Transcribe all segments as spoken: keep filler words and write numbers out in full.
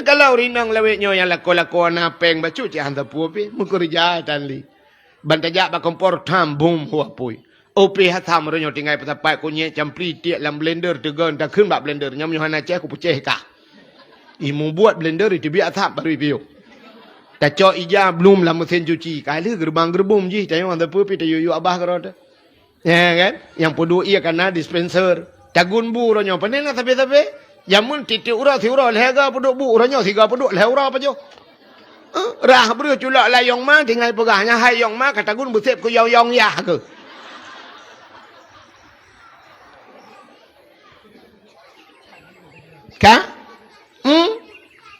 Kalau rinong lawét nyoe nyang lakoe-lakoe na péng bacut cit han sapeue pih, meukeureuja tan lé. Ban tajak bak kompor, tham, bum, hu apui. Oh pih asam uroe nyoe tinggai peusapat kunyét campli tiek lam blender teugon takheun bak blender, nyoe meunyoe hana ceh kupeuceh kah. Imubuet blender iteubiet asap barô ipiôh. Tacok ija blum lam meusén cuci, ka lheueh geureubang geureubum jih, tanyoe han sapeue pih tayue-yue abah keudroe teuh. Ya kan? Nyang peuduek ié ka na dispenser. Tagun bu uroe nyoe, pane na sabe-sabe? Jameun tiep-tiep uroe siuroe lhèe ga peuduek bu, uroe nyoe siga peuduek lhèe uroe pajoh. Eh, rhah breuh culok lam yong ma, tinggai peugah nyan hai yong ma ka tagun beusép keu yong-yong yah keuh. Ka? Hmm?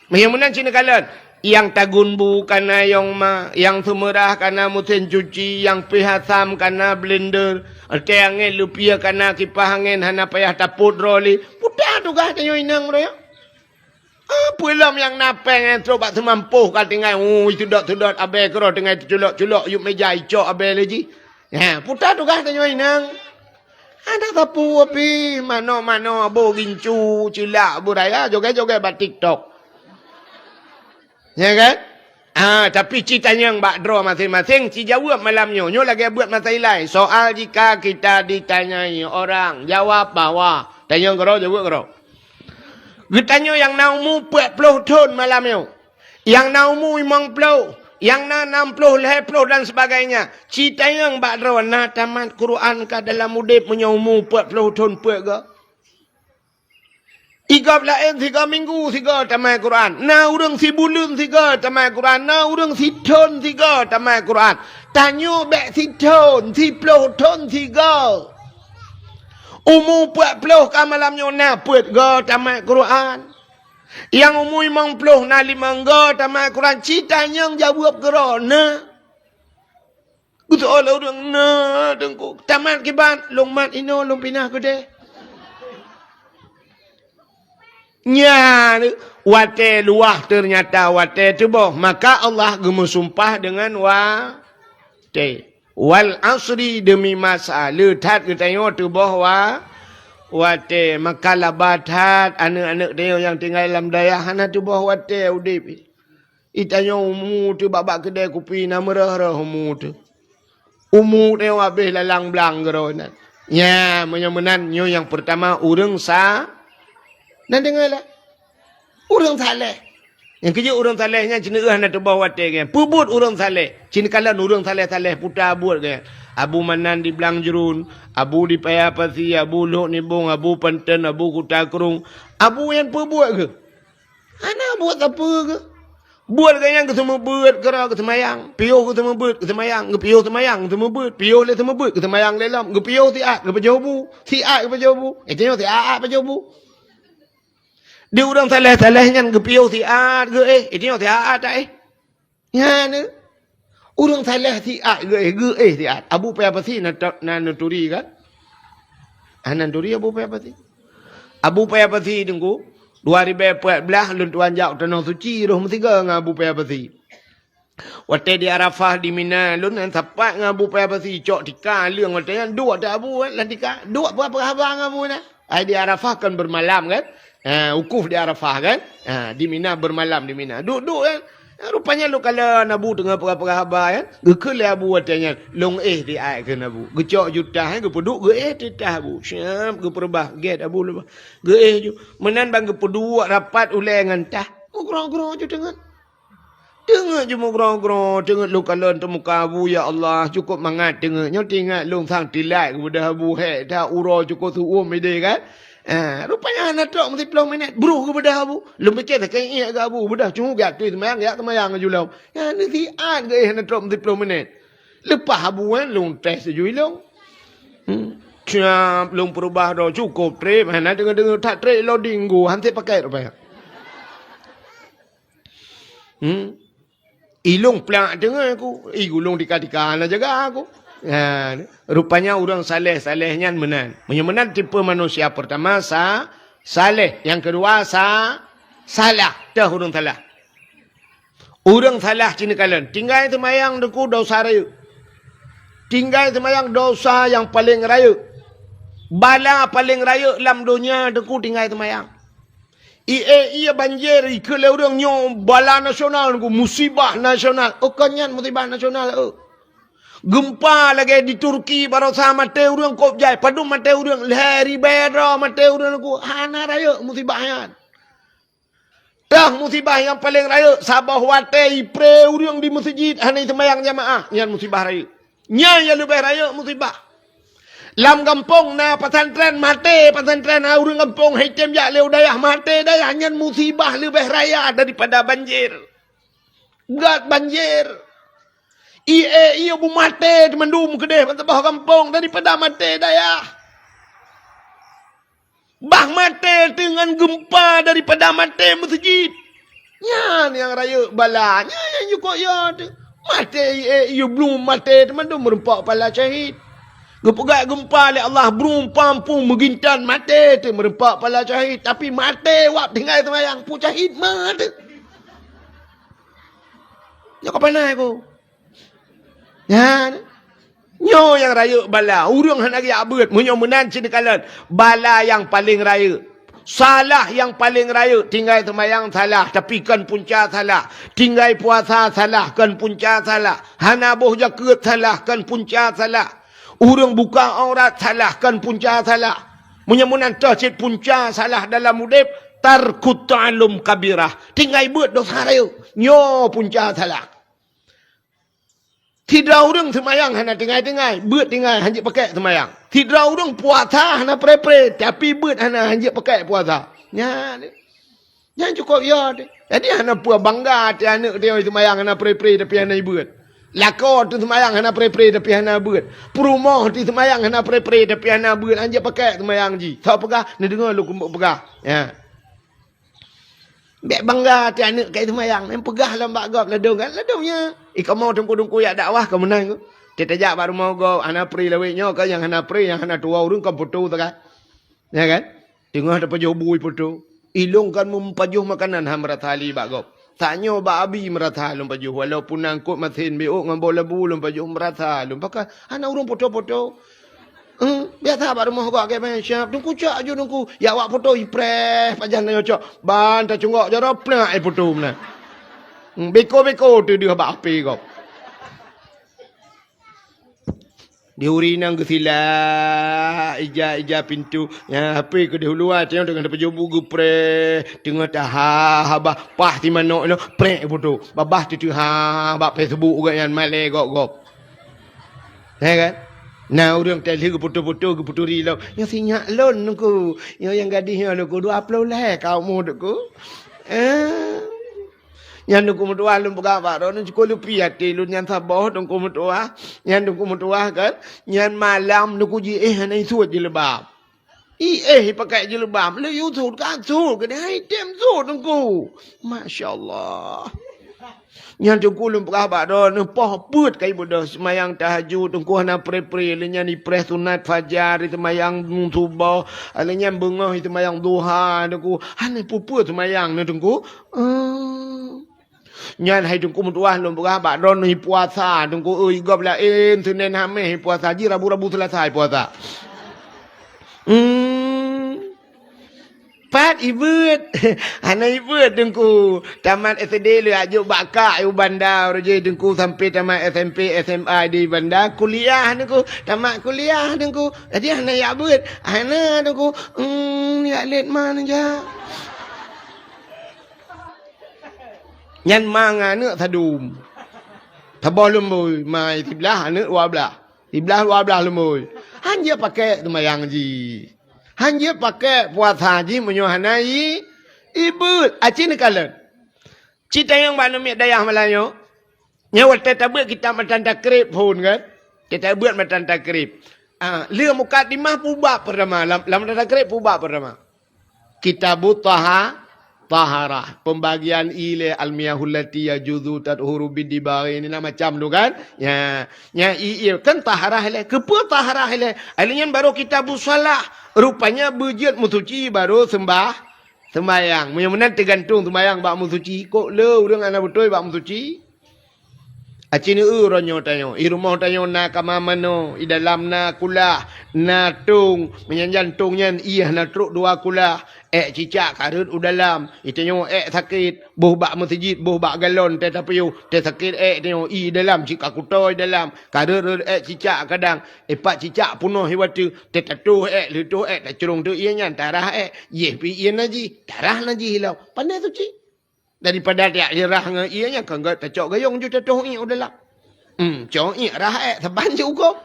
Meunyoe meunan cit neukalon, nyang tagun bu ka na yong ma, nyang seumeurah ka na meusén cuci, nyang pih asam ka na blender, watèe angèn leupie ka na kipah angèn hana payah tapot droe lé. Peue teuma tugaih tanyoe inong meunyoe? Ah, peue lom nyang na péng nyang trok bak seumampôh ka tinggai, ui, seudot-seudot abèe keudroe tinggai teuculok-culok yup meuja icok abèe lé jih. Nyan, peue teuma tugaih tanyoe inong? Hana sapeue pih, manoe-manoe, boh gincu, cilak, beuraya, jogèt-jogèt bak TikTok. Ya kan? Ah, tapi ci tanyong bak droe maséng-maséng, ci jaweueb malam nyoe. Nyoe lagèe buet masa ilai. Soal jika kita ditanyai orang, jawab bahwa. Tanyong keudroe, jaweueb keudroe. Geutanyoe nyang na umu peuet ploh thon malam nyoe. Nyang na umu limong ploh, nyang na nam ploh, lhèe ploh dan sebagainya. Ci tanyong bak droe na tamat Quran ka dalam udép meunyoe umu peuet ploh thon peuet goe. Igob laén sigoe minggu sigoe tamai Quran. Na ureueng sibuleuen sigoe tamai Quran. Na ureueng sithon sigoe tamai Quran. Tanyoe bèk sithon, siploh thon sigoe. Umu peuet ploh ka malam nyoe na peuet goe tamai Quran. Nyang umu limong ploh na limong goe tamai Quran. Ci tanyong jaweueb keudroe na. Geuseuôt lé ureueng, "Na, Teungku, tamat kiban?" "Lôn mat inoe, lôn pinah keudeh." Nyan watèe luwah, teunyata watèe teuboh, maka Allah geumeusumpah deungon watèe. "Wal asri," deumi masa, le that geutanyoe teuboh wa-, watèe, maka laba that aneuk-aneuk tanyoe nyang tinggai lam dayah hana teuboh watèe udép. Itanyoe umu teuh bak-bak keudè kupi na meureuh-reuh umu teuh. Umu teuh habéh lalang blang keudroe nyan. Nya, meunyoe meunan nyoe nyang peurtama ureueng sa-, na deungoe lah. Ureueng saleh. Nyang keujeuet ureueng saleh nyan ceuneuh hana teuboh watèe nyan. Peubuet ureueng saleh. Ci neukalon ureueng saleh-saleh puta buet nyan. Abu Manan di Blang Jruen, Abu di Paya Pasi, Abu Lhok Nibong, Abu Panton, Abu Kuta Krueng. Abu nyan peubuet geuh. Hana buet sapeue geuh. Buet geuh nyan geuseumeubeuet keudroe geuseumayang. Piôh geuseumeubeuet geuseumayang. Geupiôh seumayang geuseumeubeuet. Piôh lé seumeubeuet geuseumayang lé lom. Geupiôh siat geupajoh bu. Siat geupajoh bu. Eh, tanyoe siat pajoh bu. Di ureueng saleh-saleh nyan geupiôh siat geuéh. Eh, tanyoe siat taéh. Nyan, eh. Ureueng saleh siat geuéh, geuéh siat. Abu Paya Pasi na, na neuturi kan? Ah, na neuturi Abu Paya Pasi. Abu Paya Pasi Teungku, dua ribèe peuet blah lôn tuan jak u Tanoh Suci rôh meusigoe ngon Abu Paya Pasi. Watèe di Arafah di Mina lôn nyan sapat ngon Abu Paya Pasi cok tika leueng watèe nyan duek that Abu, eh, lam tika. Duek peugah-peugah haba ngon Abu nyan. Ai di Arafah kan bermalam kan? Ha, wukuf di Arafah kan? Ha, di Mina bermalam di Mina. Duek-duek kan? Ha, rupanya lôn kalon Abu teungoh peugah-peugah haba kan? Geukheun lé Abu watèe nyan, "Lôn éh siat," kheun Abu. Geucok ju tah, eh, geupeuduek geuéh teuh tah Abu. Siap geupeurubah, gèt Abu leubeh. Geuéh ju. Meunan ban geupeuduek rapat ulèe ngon tah. Meugrong-grong ju teungeut. Teungeut ju meugrong-grong, teungeut lôn kalon teumuka Abu, ya Allah, cukôp mangat teungeut. Nyoe teuingat lôn sang tilat geubeudôh Abu, hék that uroe cukôp seuuem idéh kan. Ah, rupanya hana trok meusiploh minèt, broh geubeudôh Abu. Lôn pike sakét iék geuh Abu, beudôh cunguh geuateueh seumayang, jak seumayang laju lom. Nyan siat geuéh hana trok meusiploh minèt. Leupah Abu nyan lôn tes laju ilong. Hmm. Siap lôn peurubah droe cukôp trép, hana deungoe-deungoe that trép loading gu, han sép pakèt rupanya. Hmm. Ilong plak teungoh ku, i gulong tika-tika hana jaga ku. Ha, rupanya ureueng saleh-saleh nyan meunan. Meunyoe meunan tipe manusia peurtama sa-, saleh, nyang keudua sa-, salah, teuh ureueng salah. Ureueng salah ci neukalon, tinggai seumayang Teungku dosa rayeuk. Tinggai seumayang dosa nyang paleng rayeuk. Bala paleng rayeuk lam donya Teungku tinggai seumayang. Ie-ie banjir ikheun lé ureuëng nyoe bala nasional, musibah nasional. Oh, kon nyan musibah nasional, oh. Geumpa lagée di Turki barosa maté ureuëng kôb jai, padum maté ureuëng, lhée ribée droe maté ureuëng, hana rayeuk musibah nyan. Teuh musibah nyang paleng rayeuk, saboh watée ipré ureuëng di meuseujid hana iseumayang jamaah, nyan musibah rayeuk. Nyan nyang leubeh rayeuk musibah. Lam gampông na pesantren, maté pesantren, na ureuëng gampông hai tem jak lé u dayah, maté dayah, nyan musibah leubeh raya daripada banjir. Gét banjir. Ie-ie beumaté teumandum keudeh bak saboh gampông daripada maté dayah. Bah maté teungon geumpa daripada maté meuseujid. Nyan nyang rayeuk bala, nyan nyang jukok yo teuh. Maté ie-ie bluem maté teumandum meureumpok pala syahid. Geupeugah geumpa lé Allah bluem pampung meugintan maté teuh meureumpok pala syahid. Tapi maté wab tinggai seumayang pu syahid maté. Nyoe ka panai ko. Nyan. Nyoe nyang rayeuk bala, ureuëng hana geujak beuet, meunyoe meunan cit neukalon, bala nyang paleng rayeuk. Salah nyang paleng rayeuk, tinggai seumayang salah, tapi kon punca salah. Tinggai puasa salah, kon punca salah. Hana boh jakeuet salah, kon punca salah. Ureuëng buka aurat salah, kon punca salah. Meunyoe meunan toh cit punca salah dalam udeb, tarkut ta'allum kabirah. Tinggai beuet dosa rayeuk. Nyoe punca salah. Sidroe ureuëng seumayang hana tinggai-tinggai, beuet tinggai, hanjeuet pakek seumayang. Sidroe ureuëng puasa hana pre-pre, tapi beuet hana, hanjeuet pakek puasa. Nyan, nyan cukop yo teuh. Jadi hana peue bangga até aneuëk teuh seumayang hana pre-pre tapi hana ibeuet. Lakoe teuh seumayang hana pre-pre tapi hana beuet. Peurumoh teuh seumayang hana pre-pre tapi hana beuet, hanjeuet pakek seumayang jih. Soe peugah, neudeungoe lôn keuneuk peugah. Ya. Bék bangga até aneuëk ka seumayang, nyang peugah lom bak gob ladôm kan, ladôm nyan. Ih, kamoe teungku-teungku jak dakwah ka meunan ko. Teutajak bak rumoh gob, hana pre lawét nyoe kan, nyang hana pre, nyang hana tuwoe ureuëng kan poto sagai. Ya kan? Teungoh tapajoh bui poto. Ilôn kan meupajoh makanan han meurasa lé bak gob. Tanyoe bak abi meurasa lôn pajoh, walaupun na eungkôt masen bék ngon boh labu lôn pajoh meurasa lôn. Pakon hana ureuëng poto-poto. Eh, biasa bak rumoh gak, gak main siap. Teungku cok aju teungku. Ya awak foto ipreh pajan nyoe cok. Ban tacunggok jaroe plak ai foto meunan. Hmm, beko-beko teuh deuh bak H P kau. Di uri nang geusila ija-ija pintu. Ya, H P keudeh uluwa tengok dengan teupeujubu geupreh. Teungoh taha haba pah si manok nyoe preh foto. Babah teuh ha bak Facebook gak nyan malée gop-gop. Hai kan? Na ureuëng teuh lheueh geuputoh-putoh, geupeuturi lom. Nyoe sinyak lôn teungku. Nyoe nyang gadih nyoe teungku, dua ploh lhée ka umu teungku. Eh. Nyan teungku meutuah lôn peugah bak droeneuh, cukôp leupie até lôn nyan saboh teungku meutuah. Nyan teungku meutuah kan? Nyan malam teungku jiéh hana isuet jilbab. Iéh, ipakai jilbab, lé yue sut ka sut, keuneuk hai tem sut teungku. Masya Allah. Nyan teungku lôn peugah bak droeneuh, poh peuet kai beudôh seumayang tahajud teungku hana pre-pre, lé nyan ipreh sunat fajar, iseumayang suboh, lé nyan beungoh iseumayang duha teungku, hana peue-peue seumayang nyoe teungku. Eh. Nyan hai teungku meutuah lôn peugah bak droeneuh ipuasa teungku, oi gob laén Seunén Haméh ipuasa, ji Rabu-Rabu Seulasa ipuasa. Hmm. Pat ibeuet. Hana ibeuet teungku. Tamat S D lé ajok bak kak u Banda, uroe jih teungku sampai tamat S M P, S M A di Banda, kuliah teungku. Tamat kuliah teungku. Jadi hana jak beuet. Hana teungku. Hmm, jak lét man jak. Nyan ma ngon aneuëk sadum. Saboh lumbôi, ma siblaih, aneuëk dua blaih. Siblaih dua blaih lumbôi. Han jeuet pakek seumayang jih. Han jeuet pakek puasa jih meunyoe hana i-, ibeuet. Aci neukalon. Cit tanyong bak aneuk miet dayah malam nyoe. Nyoe watée tabeuet kitab matan takrib phon kan? Kita beuet matan takrib. Ah, lé mukadimah peue bab peurtama, lam, lam matan takrib peue bab peurtama. Kitabut taha-, taharah. Pembagian ilée al-miyahul lati yajuzu tathuru bid dibaghi. Ini na macam tu kan? Ya. Nya i, i, kan taharah ilée. Keupeue taharah ilée? Ilée nyan baru kitabus shalah. Rupanya beujeuet meusuci baru sembah-, sembahyang. Meunyoe meunan teugantung sembahyang bak meusuci. Kok le ureuëng hana beutôi bak meusuci? Aci neu-eu uroe nyoe tanyoe. I rumoh tanyoe na kama manoe, i dalam na kulah, na tong. Meunyan-nyan tong nyan ié na trok dua kulah. Ék cicak ka rhot u dalam. I tanyoe ék sakét, boh bak meuseujid, boh bak galon teuh tapiôh. Teuh sakét ék tanyoe i dalam, cit ka kutoe dalam. Ka rhot-rhot ék cicak kadang. Ipat cicak peunoh i watèe. Teuh tatoh ék, leutoh ék, tacrông teuh ié nyan, tarah ék. Yeh pih ié najih, tarah najih ilong. Pandai suci. Daripada tajak lirah ngon ié nyan, kan gèt tacok gayông ju tatoh ié u dalam. Hmm, cok ié rah ék saban ju ugob.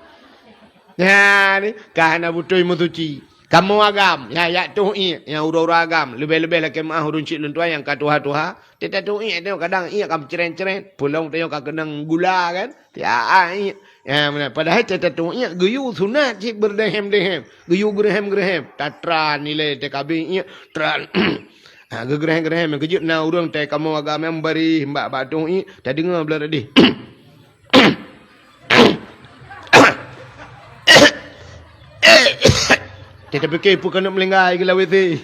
Nyan, ka hana beutôi meusuci. Kamoe agam, ya, yak toh ié, nyang uroe-uroe agam, leubeh-leubeh lakèe meu'ah ureueng cit lôn tuan nyang ka tuha-tuha, teuh tatoh ié, tengok kadang ié ka meucrén-crén, peulông tengok ka keunong gula kan, tiak ié. Ya, meunan. Padahai teuh tatoh ié geuyue sunat cit beureudehem-dehem, geuyue geureuhem-geureuhem, tatran ilèe teuh ka abéh ié, tran. Ha, geugeureuhem-geureuhem, keujeuet na ureueng teuh kamoe agam nyang barih bak, bak toh ié, tadeungoe blah tadi. Teuh tapike peue keuneuk meulinggai geulawét.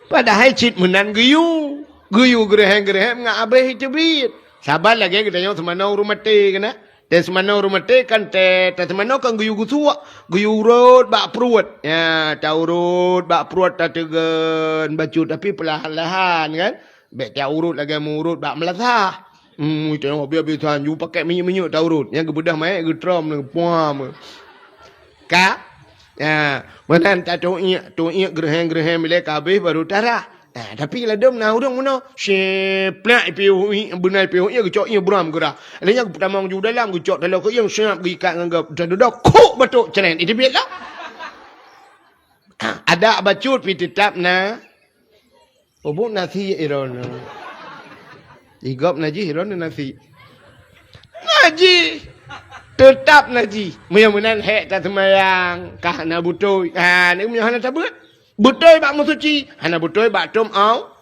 Padahai cit meunan geuyue, geuyue geureuhem-geureuhem ngat abéh teubiet. Saban lagèe geutanyoe seumanoe ureueng maté keunan. Teuh seumanoe ureueng maté kan teuh, teuh seumanoe kan geuyue geusuak, geuyue urot bak pruet. Ya, taurot bak pruet tateugon bacut, tapi peulahan-lahan kan. Bèk taurot lagèe meurot bak meulasah. Hmm, tengok biasa-biasa ju pakèk minyeuk-minyeuk taurot. Nyang geubeudôh manyét geutrom, puam. Ka? Ya, meunan tatoh ié, toh ié geureuhem-geureuhem ilèe ka abéh baru tarah. Ha, tapi ladôm na ureueng meunoe, siplak ipiôh ié, beuna ipiôh ié geucok ié buram geurah. Lheuh nyan geupeutamong ju dalam, geucok taloe keu ié siap geuikat ngon gob. Teuh dudoe, kuk batok cren, iteubiet lah. Ha, adak bacut pih teutap na. Ubuk nasi iron. Igob najih iron nasi. Najih. Teutap najih. Meunyoe meunan hék taseumayang, ka hana beutôi. Ha, ni meunyoe hana tabeuet. Beutôi bak meusuci, hana beutôi bak tom au.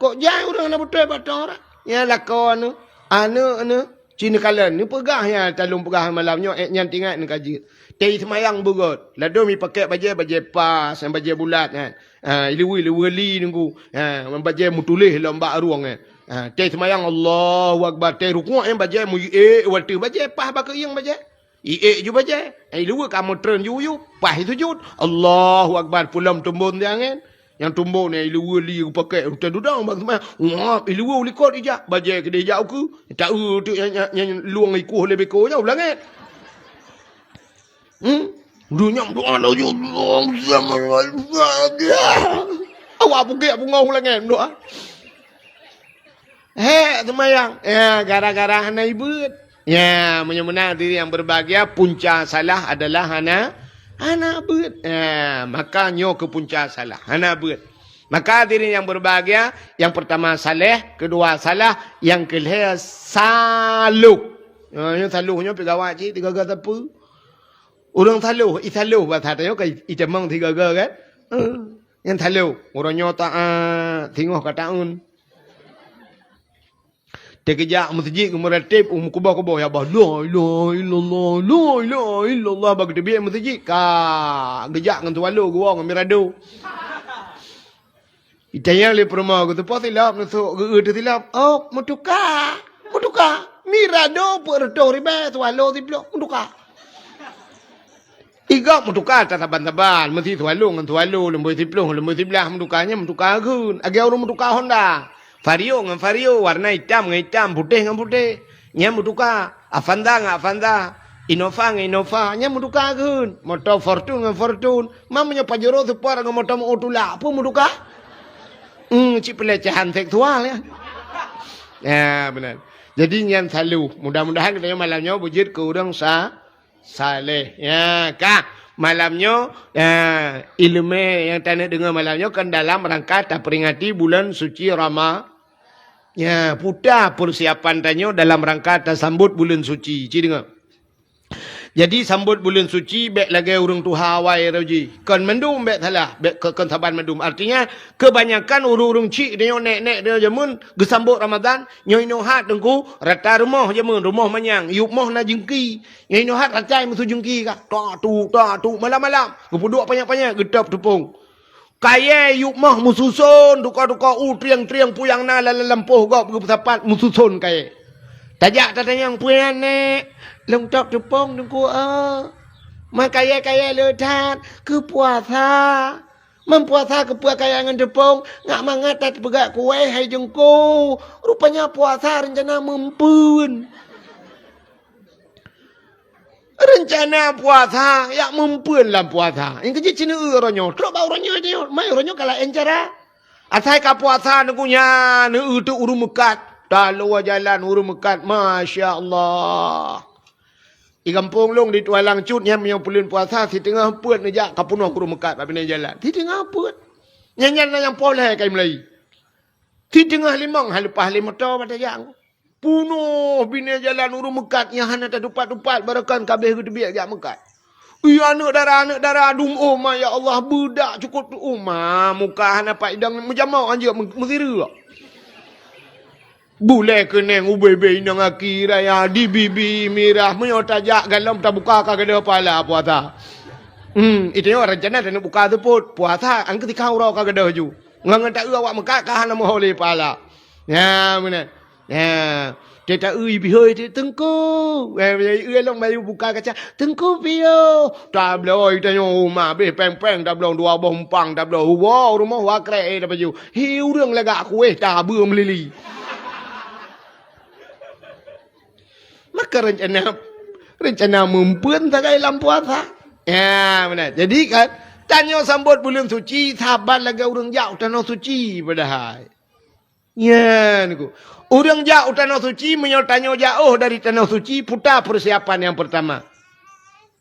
Kok jai ureueng hana beutôi bak tom aurat? Nyan lakoe neuh, aneuk neuh, ci neukalon, neupeugah nyan, talôn peugah malam nyoe, ék nyan teuingat neuh ka jeuet. Teuh seumayang beugöt, ladôm ipakèk bajèe, bajèe pas, nyang bajèe bulat nyan. Ha, iluweue, iluweue li nunggu. Ha, bajèe meutuléh lom bak rueng nyan. Ha, teuh seumayang Allahu Akbar, teuh rukuk nyan bajèe meuiék watèe bajèe pas bak keuieng bajèe. Iék ju bajèe, eh, iluweue ka meutreun ju yub, paih sujut. Allahu Akbar, peulom tumbon di angén. Nyang tumbon nyan iluweue li geupakèk rutèe dudong bak seumayang. Wah, iluweue u likot ijak, bajèe keudéh ijak ukeue. Ta-eu teuk nyang, nyang, nyang lueng ikueh lé beko jauh langét. Hmm? Dunyam doa laju. Awak bugek bungong u langét doa. Hék seumayang. Ya, gara-gara hana ibeuet. Ya, meunyoe meunan hadirin yang berbahagia, punca salah adalah hana, hana beuet. Ya, maka nyoe keu punca salah, hana beuet. Maka hadirin yang berbahagia, yang pertama saleh, kedua salah, yang kelhèe saloh. Ya, nyoe saloh nyoe pih gawat cit, tiga-tiga sapeue. Ureueng saloh, i saloh basa tanyoe ka i, itamong tiga-tiga kan? Eh, nyang saloh, uroe nyoe taat, singoh ka taun. Teukeujak meuseujid geumeurateb, u meukuboh-kuboh, ya bah, "La ilaha illallah, la ilaha illallah," bak geuteubiet meuseujid, ka geujak ngon swallow geuwoe ngon mirado. Itanyong lé peurumoh, "Geutupo silop neusok geu-eu teuh silop?" "Oh, meutuka, meutuka. Mirado peuet reutôh ribèe, swallow siplôh, meutuka." Igob meutuka that saban-saban, meusi swallow ngon swallow, leumbôi siplôh ngon leumbôi siblaih meutuka, nyan meutuka geun. Lagèe ureueng meutuka Honda. Vario ngon Vario, warna itam ngon itam, putéh ngon putéh. Nyan meutuka. Avanza ngon Avanza, Innova ngon Innova, nyan meutuka geun. Moto Fortuner ngon Fortuner. Man meunyoe Pajero Sport ngon moto meu tulak, peue meutuka? Hmm, cit peulecehan seksual nyan. Ya, beuna. Jadi nyan saloh. Mudah-mudahan geutanyoe malam nyoe beujeuet keu ureueng sa-, saleh. Ya, ka. Malam nyoe, ya, ileumèe nyang taneuk deungö malam nyoe kan dalam rangka taperingati buleuen suci Rama-, ya, peue ta persiapan tanyoe dalam rangka tasambot buleuen suci. Ci deungö. Jadi, sambot buleuen suci bèk lagèe ureueng tuha awai roh jih. Kon mandum bèk salah, bèk ke-, kon saban mandum. Artinya, kebanyakan ureueng-ureueng chik tanyoe, nèk-nèk tanyoe jameun geusambot Ramadan, nyoe inoe hat teungku, rata rumoh jameun, rumoh manyang, yup moh na jeungki. Nyoe inoe hat rata meusu jeungki ka. Tak tu, tak tu, malam-malam. Geupeuduek panyang-panyang, geutôb teupông. Kayèe yup moh meususon, tuka-tuka u trieng-trieng peue nyang na lam lampôh gob geupeusapat meususon kayèe. Tajak tatanyong peue nyan, Nek? Lôn top teupông, Teungku, eh. Man kayèe-kayèe le that keu puasa. Man puasa keupeue kayèe ngon teupông, ngat mangat tapeugah kueh hai Teungku. Rupanya puasa reuncana meumpeuen. Reuncana puasa, jak meumpeuen lam puasa. Nyang keujeuet cit neueu uroe nyoe. Trok bak uroe nyoe, nyoe. Mai uroe nyoe ka laén cara. Asai ka puasa Teungku nyan, neueu teuk ureueng meukat. Taloe jalan ureueng meukat. Masya Allah. Di gampông lôn di Tualang Cut nyan meunyoe buleuen puasa, siteungoh peuet neujak ka peunoh ureueng meukat bak binéh jalan. Siteungoh peuet. Nyan, nyan na nyang poh lhèe ka meulayi. Siteungoh limong han leupah lé moto bak tajak. Peunoh binéh jalan ureueng meukat nyang hana tatupat-tupat, barokon ka abéh geuteubiet jak meukat. Ih, aneuk dara, aneuk dara, dum oma, ya Allah, beudak cukôp tu oma, muka hana pat idang, meujamoe anjeuk meusireuk. Bulèe keuneng, ubé-bé inong aki raya, di bibi mirah, meunyoe tajak galom tabuka ka gadôh pahala puasa. Hmm, itu nyoe rencana taneuk buka seupôt, puasa angkeutika uroe ka gadôh ju. Ngon, ngon taeu awak meukat ka hana meuho lé pahala. Nyan meunan. Nyan. Teuta eu bihôi teuh, "Teungku." Eh, eu lôn bayeue buka kaca, "Teungku piôh." Tabloe tanyoe uma, abéh péng-péng tabloe, dua boh umpang tabloe. Woe rumoh wakrek, eh, tapajoh. Hi ureueng lagak kueh tabeueng meulili. Maka rencana, rencana meumpeuen sagai lam puasa. Ya, meunan. Jadi kan, tanyoe sambot buleuen suci, saban lagèe ureueng jak u tanoh suci padahai. Nyan ku. Ureueng jak u tanoh suci, meunyoe tanyoe jak óh dari tanoh suci, puta peusiapan nyang peurtama.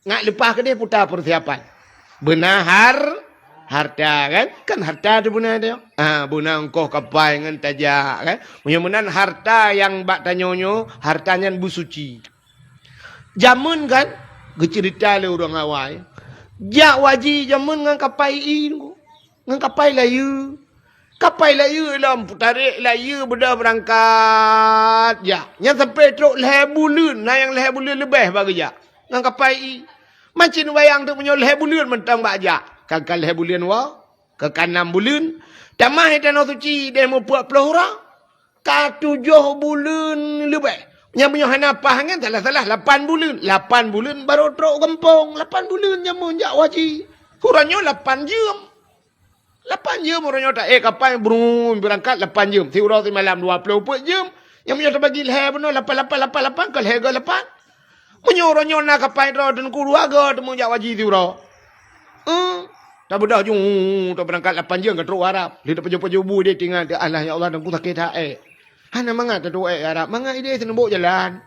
Ngat leupah keudeh puta peusiapan. Beuna har-, harta kan? Kan harta teuh beuna teuh. Ha, beuna ongkoh kapai ngon tajak kan? Meunyoe meunan harta nyang bak tanyoe nyoe, harta nyan beusuci. Jameun kan, geuceurita lé ureueng awai. Jak u haji jameun ngon kapai i, ngon kapai layeue. Kapai layeue lom, peutarek layeue beudôh beurangkat jak. Nyan sampoe trok lhèe buleuen, na nyang lhèe buleuen leubeh bak geujak. Ngon kapai i. Mancin bayang teuk meunyoe lhèe buleuen mantong bak jak. Ka, ka lhèe buleuen woe, ka, ka nam buleuen. Tamah i tanoh suci deh meupeuet ploh uroe. Ka tujoh buleuen leubeh. Nyang meunyoe hana paih nyan salah-salah lapan buleuen. Lapan buleuen barô trok gampông. Lapan buleuen jameun jak u haji. Uroe nyoe lapan jeuem. Lapan jeuem uroe nyoe taék kapai brung beurangkat lapan jeuem. Siuroe simalam dua ploh peuet jeuem. Nyang meunyoe tabagi lhèe bunoe lapan, lapan, lapan, lapan, ka lhèe goe lapan. Meunyoe uroe nyoe na kapai droe teungku dua goe teumeuh jak u haji siuroe. Eh, tabeudôh ju, tabeurangkat lapan jeuem ka trok u Arab. Lheueh tapajoh-pajoh bu idéh tinggai, "Allah, ya Allah, teungku sakét that, eh." Hana mangat tatu'oh ék Arab, mangat idéh sineubok jalan.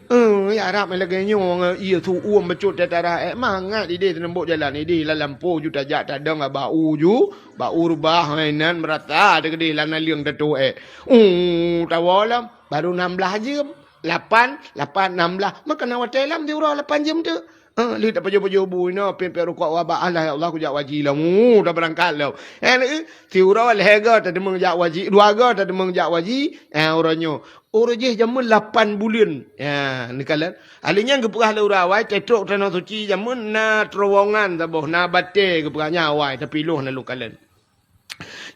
Eh, ya Arab lagèe nyoe, ié su uem bacut teutarah ék, mangat idéh sineubok jalan, idéh lam lampôh ju tajak tadong bak u ju, bak u reubah, hai nan meurata teukeudéh lam naleueng tatu'oh ék. Uh, tawoe lom, baru nam blaih jeuem. Lapan, lapan, nam blaih. Maka na watèe lam siuroe lapan jeuem teuk. Eh, lheueh tapajoh-pajoh bu inoe, piep-piep rukok wabah, "Allah, ya Allah, kujak u haji lom." Uh, tabeurangkat lom. Eh, siuroe lhèe goe tateumeuh jak u haji, dua goe tateumeuh jak u haji. Eh, uroe nyoe. Uroe jih jameun lapan buleuen. Ya, neukalon. Ahli nyan geupeugah lé ureueng awai, tatrok tanoh suci jameun na terowongan saboh, na batèe geupeugah nyan awai, tapi lôn hana lôn kalon.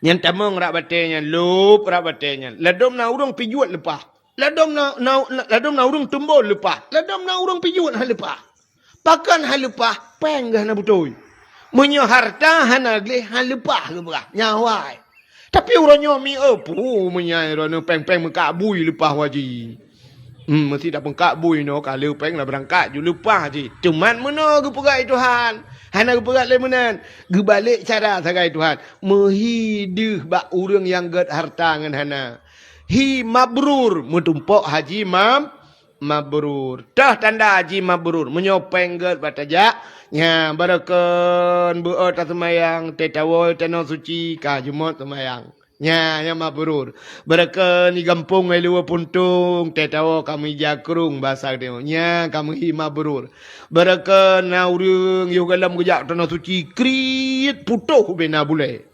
Nyan tamong rab batèe nyan, lôb rab batèe nyan. Ladôm na ureueng pijuet leupah. Ladôm na, na, na, ladôm na ureueng teumbon leupah. Ladôm na ureueng pijuet han leupah. Pakon han leupah, péng geuh hana beutôi. Meunyoe harta hana gleh han leupah geupeugah, nyan awai. Tapi uroe nyoe mi, oh, pu, meunyan droeneuh péng-péng meukabui leupah u haji. Hmm, meusti tapeungkabui inoe ka lheueh péng na beurangkat ju leupah jih. Teuman meunoe geupeugah lé Tuhan. Hana geupeugah lé meunan. Geubalek cara sagai Tuhan. Meuhi deuh bak ureueng nyang gèt harta ngon hana. Hi mabrur, meutumpok haji mab-, mabrur. Toh tanda haji mabrur. Meunyoe péng gèt bak tajak, nya, barokon beu-o taseumayang, teuh tawoe tanoh suci, ka jumôt seumayang. Nya, nya mabrur. Barokon di gampông hai luwa puntông, teuh tawoe ka meuija krueng basa teuh. Nya, ka meuhi mabrur. Barokon na ureueng yoh gohlom geujak tanoh suci, kriet putôh ubé na bulèe.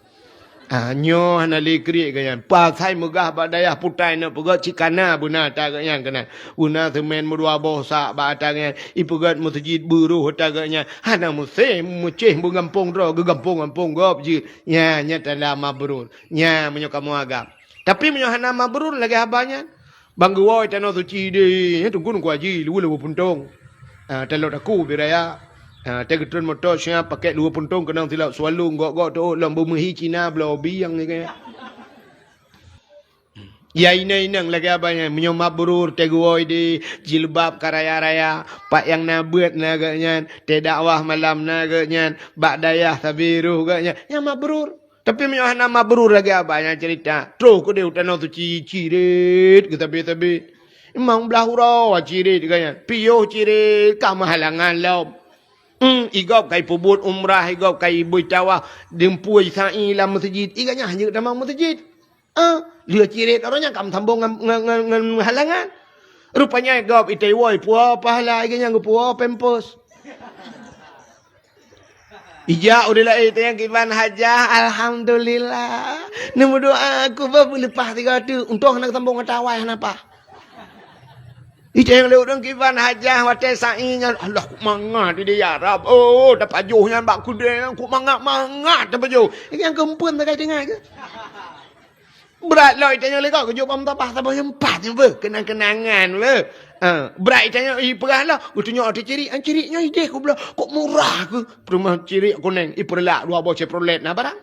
Ah, nyoe hana lé kriet geuh nyan. Pasai meugah bak dayah putai na peugöt cit kana beuna ata geuh nyan keunan. Beuna seumén meudua boh sak bak ata geuh nyan. Ipeugöt meuseujid beuroh ata geuh nyan. Hana meusé meucéh beugampông droe geugampông-gampông gob jeuet. Nya, nya tanda mabrur. Nya, meunyoe kamoe agam. Tapi meunyoe hana mabrur lagèe haba nyan, Ban geuwoe tanoh suci deh, nyan Teungku, Teungku Haji, luweue-luweue puntông. Ah, taloe taku bit raya. Ah, teugeutreun moto siap pakèk luweue puntông keunong silop sualung gok-gok teuôt lom beumeuhi Cina bloe bieng nyan. Ya inong-inong lagèe abah nyan, meunyoe mabrur teugewoe deh, jilbab ka raya-raya, pat nyang na beuet na geuh nyan, teudakwah malam na geuh nyan, bak dayah sabe roh geuh nyan, nyan mabrur. Tapi meunyoe hana mabrur lagèe abah nyan ceurita, troh keudeh u tanoh suci cirét geuh sabe-sabe. Imam blah uroe cirét geuh nyan, piôh cirét ka meuhalangan lom. Hmm, i gob ka ipeubuet umrah, i gob ka ibeuet tawaf, deumpue sa'i lam meuseujid, i geuh nyan hana tamong meuseujid. Ah, lheueh cirét uroe nyan ka meusambông ngon, ngon, ngon, ngon halangan. Rupanya gob itai woe puwoe pahala, i geuh nyan geupuwoe pampers. Ijak udeh laén teuh nyang kiban hajah, alhamdulillah. Neumeudoa aku bah beuleupah tiga tu. Untông hana geusambông ata awai hana paih. Ijak nyang lheueh ureueng kiban hajah watèe sa'i nyan, Allah kok mangat di Arab. Oh, tapajoh nyan bak keudè nyan kok mangat-mangat tapajoh. Nyang keumpeuen sagai teungoh tu. Brat lom itanyoe lé gob geujok bak meutabah saboh nyang pat nyoe beuh, keunang-keunangan beuh. Ha, brat itanyoe ipeugah lom, geutunyok ateueh cirét, an cirét nyoe ideh kubloe, kok murah keuh. Peurumoh cirét kuneng, ipeureulak dua boh Chevrolet na barang.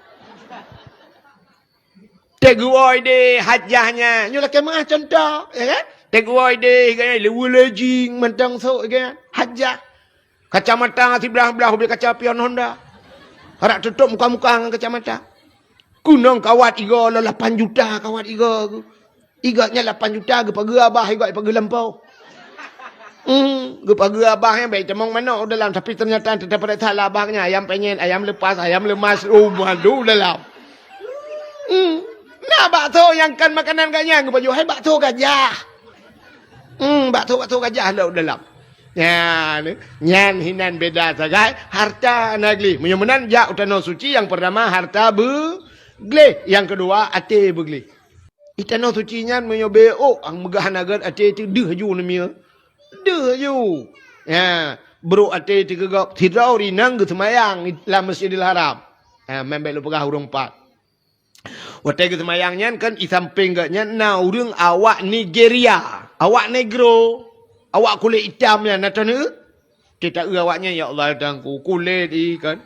Teugewoe deh hajah nyan, nyoe lakèe meu'ah contoh, ya kan? Teugewoe deh, ya kan? Leuweue lejing mantong sôk, ya kan? Hajah. Kacamata siblah-blah ubé kaca pion Honda. Harap tutôp muka-muka ngon kacamata. Keunong kawat igoe lom lapan juta kawat igoe. Igoe nyan lapan juta geupageue abah, igoe ipageue lampôh. Hmm, geupageue abah nyan bèk tamong manok dalam, tapi ternyata teupareksa lé abah nyan ayam penyet, ayam lepas, ayam lemas, oh, madu dalam. Hmm, na bakso nyang kon makanan geuh nyan geupajoh, hai bakso gajah. Hmm, bakso-bakso gajah lom dalam. Nyan, nyan hinan beda sagai harta na gleh. Meunyoe meunan jak u tanoh suci nyang peurtama harta beugleh, nyang keudua até beugleh. Di tanoh suci nyan meunyoe beuôk meugah hana gèt até teuh deuh ju neumiyeu. Deuh ju. Ya, brôk até teuh keu gob sidroe rinang geuseumayang lam Masjidil Haram. Ha, meunan bèk lôn peugah ureueng pat. Watèe geuseumayang nyan kan i sampéng geuh nyan na ureueng awak Nigeria, awak negro, awak kulét itam nyan na taneuk. Teuta eu awak nyan, "Ya Allah, Tuhanku, kulét i kan.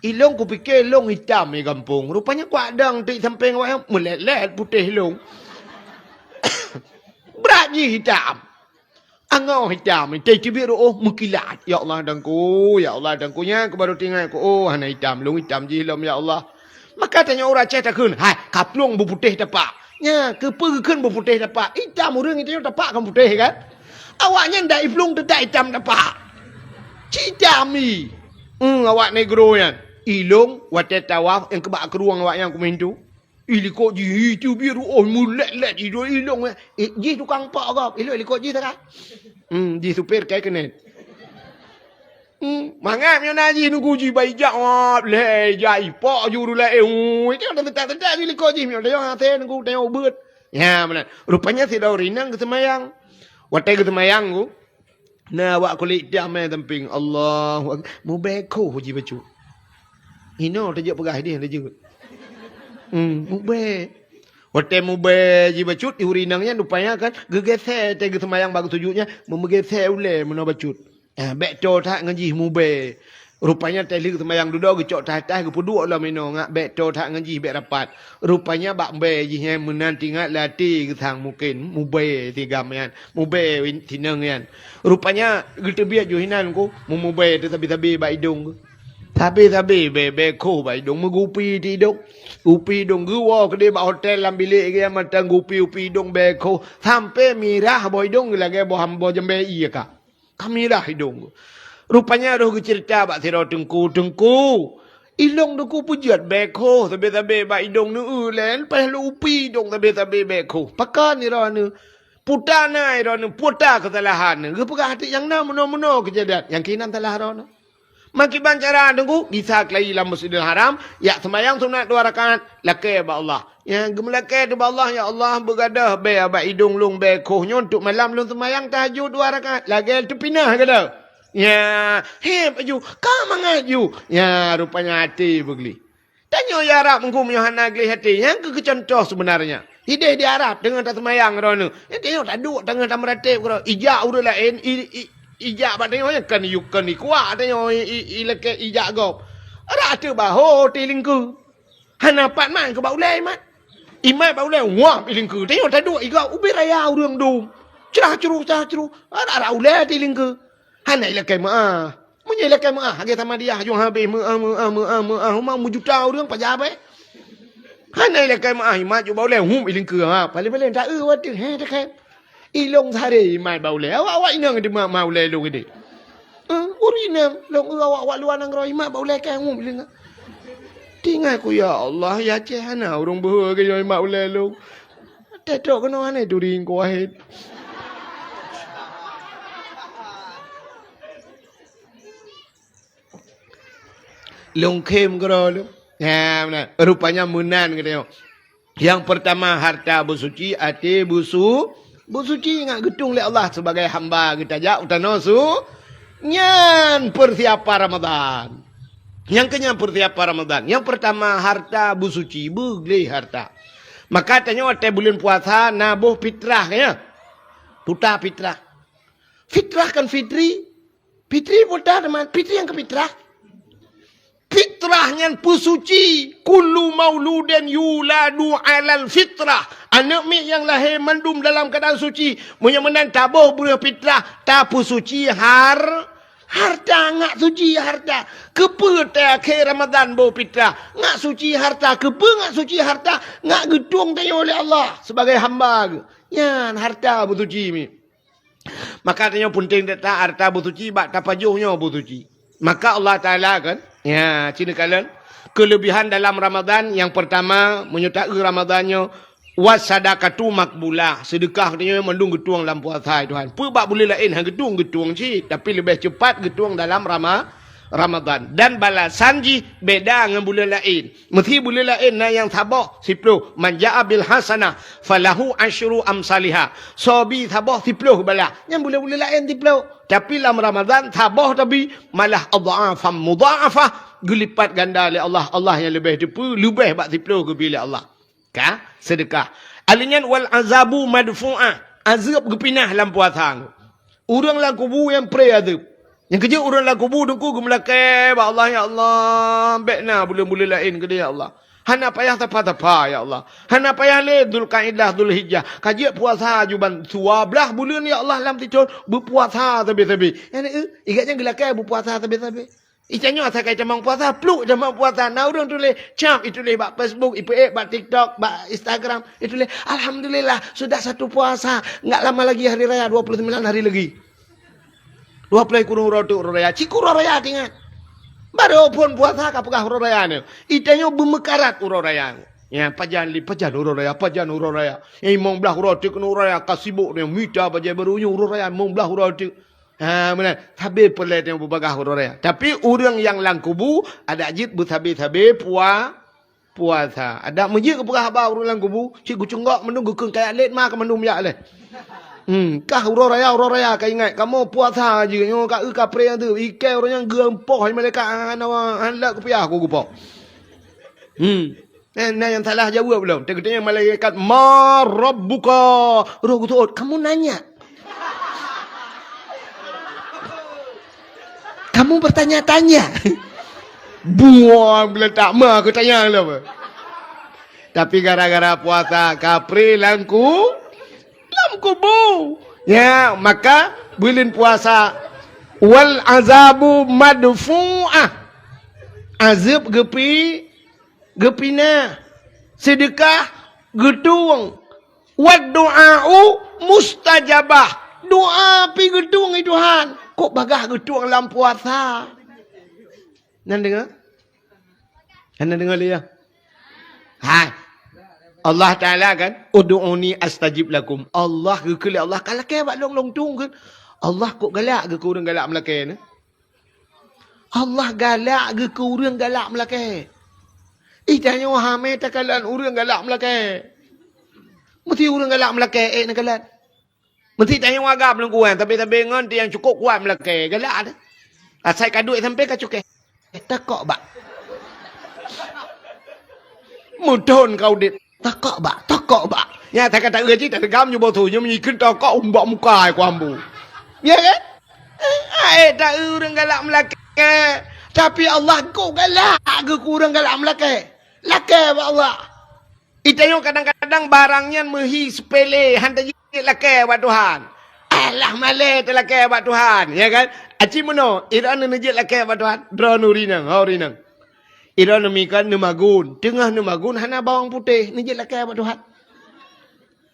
Ilông kupike lông itam i gampông, rupanya kuadong teuk i sampéng awak nyan meulét-lét putéh lông." Brat jih itam. Angoh itam, teubiet ruôh meukilat. "Ya Allah, Tuhanku, ya Allah, Tuhanku, nyan keuh baru teuingat ku, oh, hana itam, lông itam jih lom, ya Allah." Maka tanyoe ureueng Aceh takheun, "Hai, kaplueng beuputéh tapak." Nya, keupeue geukheun beuputéh tapak? Itam ureueng tanyoe tapak kan putéh kan? Awak nyan dak iplueng teutak itam tapak. Cit itam i. Hmm, awak negro nyan. Ilông watèe tawaf nyang keubak keurueng awak nyan keumeuntu. Ilikot jih, itu biru, oh, meulét-lét, idong ilông, eh. Eh, jih tukang pok gob, ilông ilikot jih sagai. Hmm, jih supir kai keunan. Hmm, mangat meunyoe na jih nunggu jih bai jak, wah, lhèe jak ipok ju rula, eh, ui, teuka teuka jih likot jih meunyoe tayong hase nunggu tayong ubeut. Ya, meunan. Rupanya sidroe rinang geuseumayang. Watèe geuseumayang ku, na awak kulét itam mé sampéng, Allahu Ak-, mubèe khoh jibacut. Inoe teujeuet peugah idéh teujeuet. Hmm, mubèe. Watèe mubèe jibacut, ureueng inong nyan rupanya kan geugisé teuh geuseumayang bak geusujut nyan, meugeugisé ulèe meunoe bacut. Eh, bèk toe that ngon jih mubèe. Rupanya teuh lheueh seumayang dudoe geucok taih-taih geupeuduek lom inoe ngat bèk toe that ngon jih bèk rapat. Rupanya bak mubèe jih nyan meunan teuingat lam até geusang mungken mubèe sigam nyan, mubèe win-, sinong nyan. Rupanya geuteubiet ju hinan ku meumubèe teuh sabe-sabe bak idong geuh. Sabe-sabe bèe, bèe khoh bak idong, meugupi teuh idong. Gupi idong geuwoe keudéh bak hotel lam bilék geuh nyan mantong gupi-gupi idong bèe khoh. Sampoe mirah boh idong geuh lagèe boh ham-, boh jambèe ié ka. Ka mirah idong. Rupanya roh geuceurita bak sidroe teungku, "Teungku, ilông teungku peujeuet bèe khoh sabe-sabe bak idong neueu lé, leupah lôn upi idong sabe-sabe bèe khoh." Pakon sidroe neu-, puta na sidroe neu-, puta keusalahan neu-, geupeugah até nyang na meunoe-meunoe keujadian, nyang keunan salah droeneuh. Meukiban cara teungku, gisa keulayi lam Masjidil Haram, jak seumayang sunat dua rakaat, lakèe bak Allah. Nyang geumeulakèe teuh bak Allah, "Ya Allah, beugadôh bèe bak idong lôn bèe khoh nyoe, untuk malam lôn seumayang tahajud dua rakaat, lagèe teupinah gadôh." Nya, hèb aju, ka mangat ju. Nya, rupanya até beugleh. Tanyoe ya Rab, meunyoe hana gleh até, nyang keuh keucuntoh seubeunarnya. Ideh di Arab teungoh taseumayang droeneuh. Nyan tanyoe taduek teungoh tameuratéb keudroe. Ijak ureueng laén, i, i, ijak bak tanyoe nyan kan iyue kan ikuak tanyoe i, i, i lakée ijak gob. Rata bahô ti lingkeue. Hana pat mat keu bak ulée imat. Imat bak ulée, wah, i lingkeue. Tanyoe taduek igob ubé raya ureueng dum. Crah cruh, crah cruh. Rata ulée ti lingkeue. Hana ilakée meu'ah. Meunyoe ilakée meu'ah, lagée sama dia, jong habéh meu'ah, meu'ah, meu'ah, meu'ah, uma meujuta ureueng paja abée. Hana ilakée meu'ah, imat jok bak ulée, hum, ilingkeue, ha, paléng-paléng, ta-eu watée, he, takheun. Ilông sare imat bak ulée, awak-awak inong teuma ma ulée lông ideh. Eh, ureueng inong, lông eu awak-awak luwa nanggroe imat bak ulée keu hum ilingkeue. Tingai ku, ya Allah, ya Aceh hana ureueng beuhe keu nyoe imat ulée lông. Tetok keunoe hana turi ku wahid. Lông khém keudroe lông. Ha, meunan. Rupanya meunan geutanyoe. Nyang peurtama harta beusuci, até beusu-, beusuci ngat geutueng lé Allah sibagai hamba geuh tajak u tanoh su-, nyan peusiapan Ramadhan. Nyang keunyan peusiapan Ramadhan. Nyang peurtama harta beusuci, beugleh harta. Maka tanyoe watée buleuen puasa na boh fitrah, ya. Tuta fitrah. Fitrah kan fitri. Fitri peue teuma, fitri nyang keu fitrah. Fitrah nyan peusuci, kullu mauludin yuladu alal fitrah. Aneuk miet nyang lahé mandum dalam keuadaan suci. Meunyoe meunan taboh breuh fitrah, tapeusuci har-, harta, ngat suci harta. Keupeue até Ramadhan boh fitrah? Ngat suci harta. Keupeue ngat suci harta? Ngat geutueng tanyoe lé Allah sibagai hamba geuh. Nyan harta beusuci mi. Maka tanyoe peunteng that harta beusuci bak tapajoh nyoe beusuci. Maka Allah Taala kan, ya, ci neukalon keulebihan dalam Ramadhan nyang peurtama, meunyoe ta-eu Ramadhan nyoe, was sadaqatu maqbulah, seudeukah tanyoe mandum geutueng lam puasa, hai Tuhan. Peue bak buleuen laén han geutueng, geutueng cit, tapi leubeh cepat geutueng dalam Rama-, Ramadhan. Dan balasan jih beda ngon buleuen laén. Meusi buleuen laén na nyang saboh siploh, "Man jaa bil hasanah falahu asyru amsaliha." Soe bi saboh siploh bala. Nyan buleuen-buleuen laén siploh. Tapi lam Ramadhan saboh tabi malah adhafam mudha'afah, geulipat ganda lé Allah. Allah nyang leubeh teupeue, leubeh bak siploh geubi lé Allah. Ka? Seudeukah. Aleuh nyan wal azabu madfu'ah. Azeueb geupinah lam puasa. Ureuëng lam kubu nyang pré azeueb. Nyang keujeuet ureuëng lam kubu teungku geumeulakée bak Allah, "Ya Allah, bék na buleuen-buleuen laén keudeh, ya Allah. Hana payah sapa-sapa, ya Allah. Hana payah lé Zulkaidah, Zulhijjah. Ka jeuet puasa aju ban dua blaih buleuen, ya Allah, lam sithon. Beupuasa sabe-sabe." Nyan, eh, igat nyan geulakée beupuasa sabe-sabe. Itanyoe asai ka itamong puasa, pluek itamong puasa. Na ureuëng tuléh, cap ituléh bak Facebook, ipeuék bak TikTok, bak Instagram, ituléh, "Alhamdulillah, sudah satu puasa. Enggak lama lagi hari raya, dua puluh sembilan hari lagi." Dua ploh kureueng uroe teuk uroe raya. Cit keu uroe raya tingat. Barô phon puasa ka peugah uroe raya nyoe. Itanyoe beumeukarat uroe raya. Ya, pajan li, pajan uroe raya, pajan uroe raya. Ya, limong blaih uroe teuk keunoe uroe raya, ka sibok nyoe mita bajée barô nyoe uroe raya, limong blaih uroe teuk. Ha, meunan. Sabe peureulée tanyoe beubagaih uroe raya. Tapi ureuëng nyang lam kubu, adak jeuet beusabe-sabe pua-, puasa. Adak meujeuet geupeugah haba ureuëng lam kubu, cit geucunggok mandum geukheun kayat lét ma keu mandum yak lé. Hmm, kah uroe raya, uroe raya ka ingat, kamoe puasa jih nyoe ka eu kapré nyang teuh, ikai ureuëng nyang geupoh lé malaikat hana, hana lé kupiah ku geupoh. Hmm. Eh, na nyang salah jaweueb lom. Teukeutanya malaikat, "Ma rabbuka?" Roh geuseuôt, "Kamu nanya?" Kamu bertanya-tanya. Buah bila tak mah aku tanya lah. Tapi gara-gara puasa kapri langku lam kubu. Ya, maka buleuen puasa wal azabu madfu'ah. Azab geupi, geupinah. Seudeukah geutueng. Wad du'a'u mustajabah. Doa pi geutueng, hai Tuhan. Kok bagah geutueng lam puasa? Nan deungoe? Nan deungoe lé ya? Hai. Allah Taala kan, "Ud'uni astajib lakum." Allah geukheun lé Allah, "Ka lakée bak lôn, lôn tueng kheun." Allah kok galak geukheun ureuëng galak meulakée nyoe? Allah galak geukheun ureuëng galak meulakée. Ih, tanyoe hamé takalon ureuëng galak meulakée. Meusti ureuëng galak meulakée ék neukalon. Meusti tanyoe agam lôn kuwang, tapi-tapi ngon ti nyang cukôp kuat meulakée, galak teuh. Asai ka duek sampoe ka cukée. Takok bak. Meuthon ka udeb. Takok bak, takok bak. Nyan that ka taeu cit, tadeungam nyoe boh su, nyoe meunyoe ikheun tokok umbak muka ai ku ambo. Ya kan? Eh, ai taeu ureueng galak meulakée. Tapi Allah kok galak geuh keu ureueng galak meulakée. Lakée bak Allah. Itanyoe kadang-kadang barang nyan meuhi seupele, han tajeuet lakée bak Tuhan. Alah malée talakée bak Tuhan, ya kan? Aci meunoe, droeneuh neujeuet lakée bak Tuhan, droeneuh rinang, ho rinang. Droeneuh mi kan neumagun, teungoh neumagun hana bawang putéh, neujeuet lakée bak Tuhan.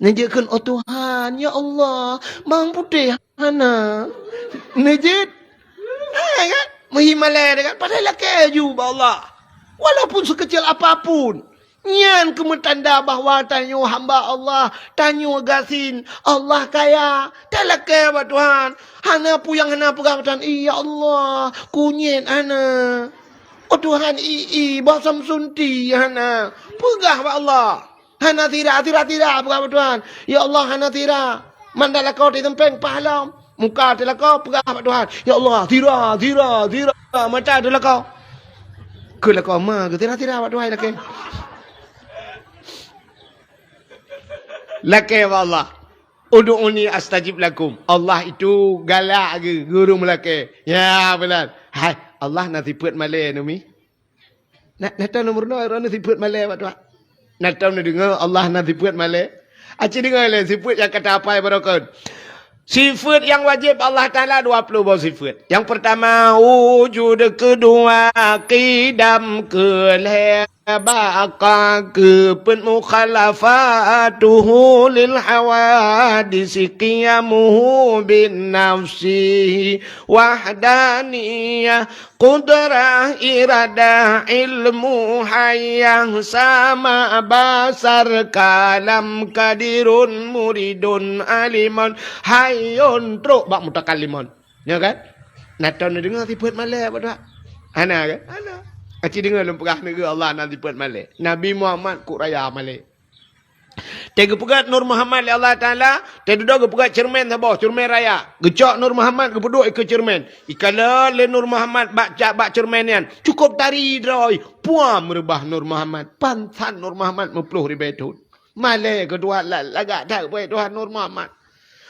Neujeuet kheun, "Oh Tuhan, ya Allah, bawang putéh hana." Neujeuet. Ha, kan? Meuhi malée dia kan, padahai lakée ju bak Allah. Walaupun sekecil apapun. Nyan keuh meutanda bahwa tanyoe hamba Allah, tanyoe gasien, Allah kaya. Talakée bak Tuhan, hana peue nyang hana peugah bak Tuhan, "Ih, ya Allah, kunyét hana." Oh Tuhan, i, i, boh Samsunti hana. Peugah bak Allah. Hana sira, sira, sira, peugah bak Tuhan. "Ya Allah, hana sira." Mandum lakoe teunteng paih lom. Muka teuh lakoe, peugah bak Tuhan. "Ya Allah, sira, sira, sira." Mata teuh lakoe. Keu lakoe ma, keu sira, sira bak Tuhan lakée. Lakée bak Allah. "Ud'uni astajib lakum." Allah itu galak geuh, geuh ureueng meulakée. Ya, beuna. Hai, Allah na sifeuet malée neuh mi. Na, na tom neumeurunoe droeneuh sifeuet malée bak Tuhan. Na tom neudeungoe Allah na sifeuet malée. Aci deungoe lé sifeuet nyang ka tahapai baroe kon. Sifeuet nyang wajéb Allah Taala dua ploh boh sifeuet. Nyang peurtama wujud, keudua qidam, keulhée baqa, keupeuet mukhalafatuhu lil hawadisi, qiyamuhu bin nafsi, wahdaniyah, qudrah, iradah, ilmu, hayah, sama, basar, kalam, qadirun, muridun, alimun, hayyun, trok bak mutakallimun. Nyo kan? Na tom neudeungoe sifeuet malée bak Tuhan? Hana kan? Hana. Aci deungoe lôn peugah, neugeu Allah na sifeuet malée. Nabi Muhammad kok raya malée. Teuh geupeugét Nur Muhammad lé Allah Taala, teuh dudoe geupeugét ceureumen saboh, ceureumen raya. Geucok Nur Muhammad geupeuduek ikeue ceureumen. Ikalon lé Nur Muhammad bak ca-, bak ceureumen nyan. Cukôp tari droe. Puam reubah Nur Muhammad. Pansan Nur Muhammad meuploh ribée thon. Malée keu Tuhan la-, lagak that bak Tuhan Nur Muhammad.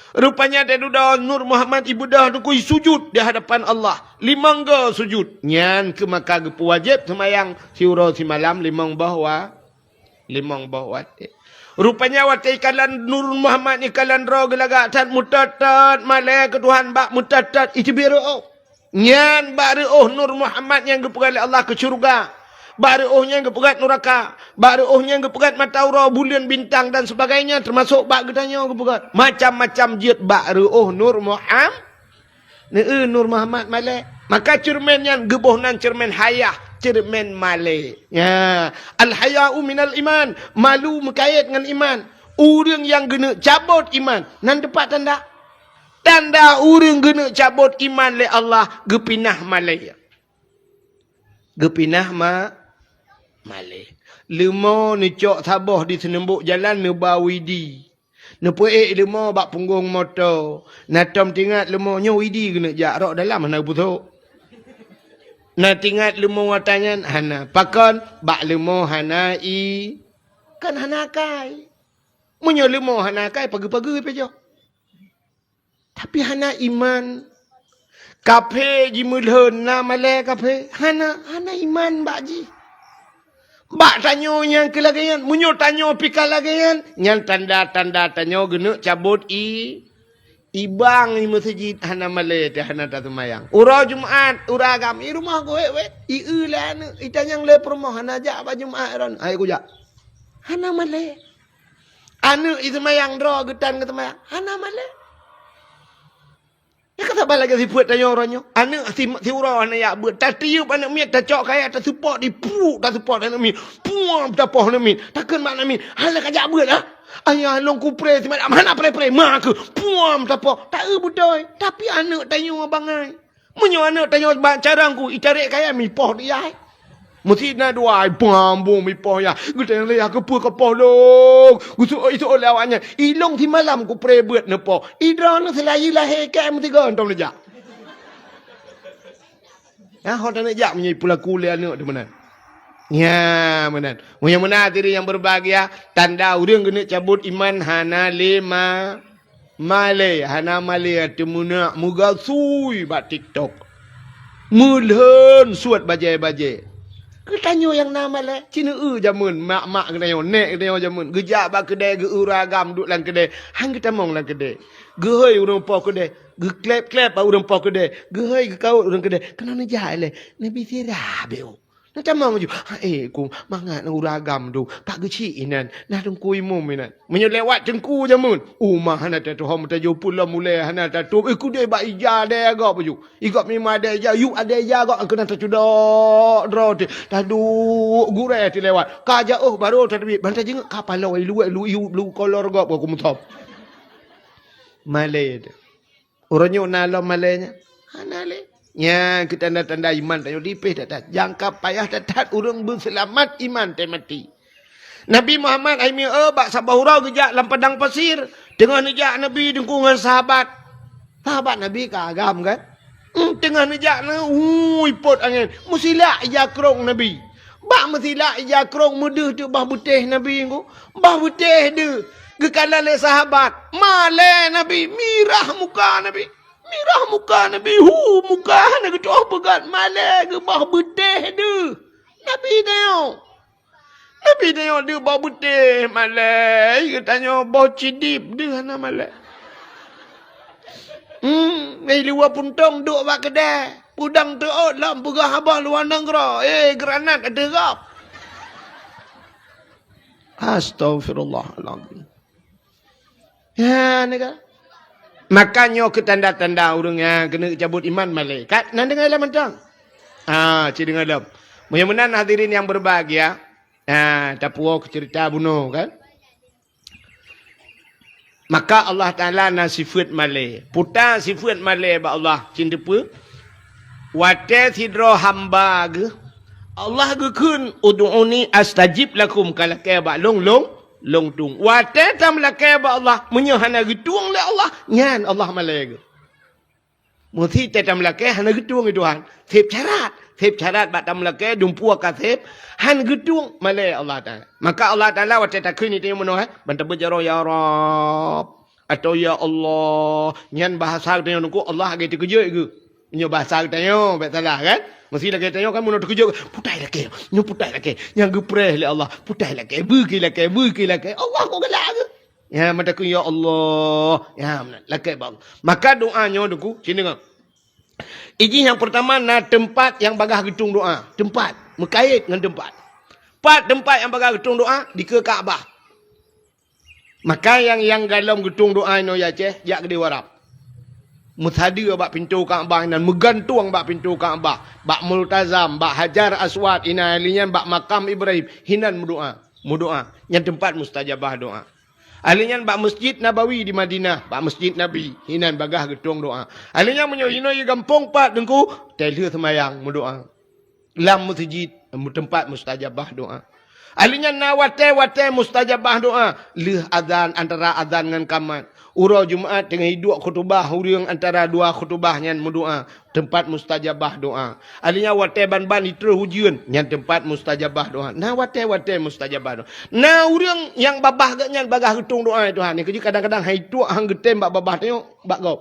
Rupanya teuh dudoe Nur Muhammad ibeudôh teungku isujud di hadapan Allah. Limong goe sujud. Nyan keuh maka geupeuwajéb seumayang siuroe simalam limong boh wa-, limong boh watée. Rupanya watée ikalon Nur Muhammad ikalon droe geulagak that meutot-tot malée keu Tuhan bak meutot-tot iteubiet reuôh. Nyan bak reuôh Nur Muhammad nyang geupeugét lé Allah keu syeuruga. Bak reuôh nyang geupeugét nuraka. Bak reuôh nyang geupeugét mata uroe, buleuen, bintang dan sebagainya, teumasok bak geutanyoe geupeugét. Macam-macam jeuet bak reuôh Nur Muham-, Neu-eu Nur Muhammad malée. Maka ceureumen nyan geuboh nan ceureumen hayah, ceureumen malée. Ya, al-haya'u minal iman, malu meukayét ngon iman. Ureuëng nyang geuneuk cabot iman, nan teupat tanda. Tanda ureuëng geuneuk cabot iman lé Allah geupinah malée. Geupinah ma-, malée. Leumo neucok saboh di seuneumbok jalan neuba widi. Neupeuék leumo bak punggong moto. Na tom teuingat leumo nyoe widi keuneuk jak, rok dalam hana geupeusok. Na teuingat leumo watée nyan hana. Pakon? Bak leumo hana i-, kan hana akai. Meunyoe leumo hana akai, pageue-pageue pih jok. Tapi hana iman. Kaphé jimeulhon na malée kaphé, hana, hana iman bak jih. Bak tanyoe nyang keu lagée nyan, meunyoe tanyoe pih ka lagée nyan, nyan tanda-tanda tanyoe geuneuk cabot i-, ibang i meuseujid, hana malée teuh, hana taseumayang. Uroe Jumat, uroe agam, i rumoh geuwét-wét, i-eu lé aneuëk, itanyong lé peurumoh, hana jak bak Jumat droeneuh, hai kujak. Hana malée. Aneuëk iseumayang droe geutan geuseumayang, hana malée. Nyang ka saban lagée sifeuet tanyoe uroe nyoe. Aneuëk si, siuroe hana jak beuet. Tatiyeub aneuëk miet, tacok kayée, taseupok di pruet, taseupok aneuëk miet. Puam tapoh aneuëk miet. Takheun bak aneuëk miet, "Hana kajak beuet, ha? Ayah lôn kupré simalam hana pré-pré, ma keuh." Puam tapoh. Ta-eu beutôi. Tapi aneuëk tanyoe bangai. Meunyoe aneuëk tanyoe bak carông ku, itarek kayée mipoh di yah. Meusi na dua ai pambong mipoh yah. Geutanyong lé yah, "Keupeue kapoh lôn?" Geuseuôt-seuôt lé awaknyan. "I lôn simalam kupré beuet neupoh. I droeneuh seulayeue lahé kée meusigoe tom neujak." Nah, ho taneuk jak meunyoe ipeulaku lé aneuëk teuh meunan. Nya, meunan. Meunyoe meunan hadirin yang berbahagia, tanda ureuëng keuneuk cabot iman hana lé ma-, malée, hana malée, teumeunak meugasui bak TikTok. Meulhon suet bajée-bajée. Geutanyoe nyang na malée, cineu jameun mak-mak geutanyoe, nèk geutanyoe jameun. Geujak bak keudè geu-eu ureuëng agam duek lam keudè, han geutamong lam keudè. Geuhôi ureuëng po keudè, geukleb-kleb bak ureuëng po keudè, geuhôi geukawot ureuëng keudè. Keunoe neujak ilée, neubi sira beu. Na tamong ju, "Ha, eh, ku mangat na ureuëng agam tu, pat geuchik inan, na teungku imum inan." Meunyoe lewat teungku jameun, uma hana tatuhom, tajok pun lom ulée hana tatôb, eh, kudeh bak ija deh gob ju. Igob mima deh ija, yub adeh ija gob, keunan tacudok droe teuh, taduek gurée teuh lewat. Ka jauh barô tateubiet, ban tajingeuk ka paloe, iluek, ilu, ilu, ilu kolor gob, ku meuthom. Malée teuh. Uroe nyoe na lom malée nyan? Hana lé. Nyan keuh tanda-tanda iman tanyoe tipéh that-that. Nyang ka payah that-that ureuëng beuseulamat iman teuh maté. Nabi Muhammad hai mieu bak saboh uroe geujak lam padang pasir. Teungoh neujak Nabi teungku ngon sahabat. Sahabat Nabi ka agam kan? Hmm, teungoh neujak na, ui, pot angén. Meusilak ija krông Nabi. Bak meusilak ija krông meudeuh teuk bah beutéh Nabi nyan. Bah beutéh deuh. Geukalon lé sahabat. Malée Nabi. Mirah muka Nabi. Mirah muka Nabi. Hu, muka hana geutuôh peugöt. Malée geuh bah beutéh deuh. Nabi tanyoe. Nabi tanyoe deuh bah beutéh. Malée geutanyoe boh cidib deuh hana malée. Hmm, eh, liwa puntông duek bak keudè. Peudong teuôt lom peugah haba luwa nanggroe. Eh, granat ateueh gob. Astaghfirullahalazim. Ya, nega. Maka nyoe keuh tanda-tanda ureuëng nyang keuneuk cabot iman malée. Ka na deungoe lom mantong? Ah, ci deungoe lom. Meunyoe meunan hadirin yang berbahagia, ah, tapuwoe keu ceurita bunoe kan? Maka Allah Taala na sifeuet malée. Peue ta sifeuet malée bak Allah, cit teupeue? Watée sidroe hamba geuh, Allah geukheun, "Ud'uni astajib lakum," ka lakée bak lôn, lôn, lôn tueng. Watée tameulakée bak Allah, meunyoe hana geutueng lé Allah, nyan Allah malée geuh. Meusti tameulakée hana geutueng lé Tuhan. Seb syarat. Seb syarat bak tameulakée, dumpeue ka seb, han geutueng malée Allah Taala. Maka Allah Taala watée takheun tanyoe meunoe, eh, ban tabeuet jaroe, "Ya Rabb," atau "Ya Allah." Nyan bahasa tanyoe nungku Allah lagée teukeujot geuh. Nyoe bahasa tanyoe, bék salah kan? Meusti lagée tanyoe kan meunoe teukeujot, putai lakée, nyoe putai lakée. Nyang geupreh lé Allah, putai lakée, beuki lakée, beuki lakée. Allah kok galak geuh. Ya, meutakheun, "Ya Allah." Ya, meunan. Lakée bak Allah. Maka doa nyoe teungku, sini deungoe. Ijih nyang peurtama na teumpat nyang bagah geutueng doa. Teumpat. Meukait ngon teumpat. Pat teumpat nyang bagah geutueng doa, dikeue Ka'bah. Maka nyang, nyang galom geutueng doa inoe ya Aceh, jak keudeh Arab. Meusadeue bak pintoe Ka'bah inan, meugantueng bak pintoe Ka'bah, bak Multazam, bak Hajar Aswad inan, lheueh nyan bak makam Ibrahim, hinan meudoa. Meudoa. Nyan teumpat mustajabah doa. Ahli nyan bak Masjid Nabawi di Madinah, bak Masjid Nabi, hinan bagah geutueng doa. Ahli nyan meunyoe inoe i gampông pat teungku, teulheueh seumayang meudoa. Lam meuseujid, teumpat mustajabah doa. Ahli nyan na watée-watée mustajabah doa, lheueh azan, antara azan ngon kamat. Uroe Jumat teungoh iduek khutubah ureuëng antara dua khutubah nyan meudoa. Teumpat mustajabah doa. Ahli nyan watée ban-ban itroh ujeuen, nyan teumpat mustajabah doa. Na watée-watée mustajabah doa. Na ureuëng nyang babah geuh nyan bagah geutueng doa, "Ya Tuhan." Nyang keujeuet kadang-kadang han ituek han geutém bak babah tanyoe, bak gob.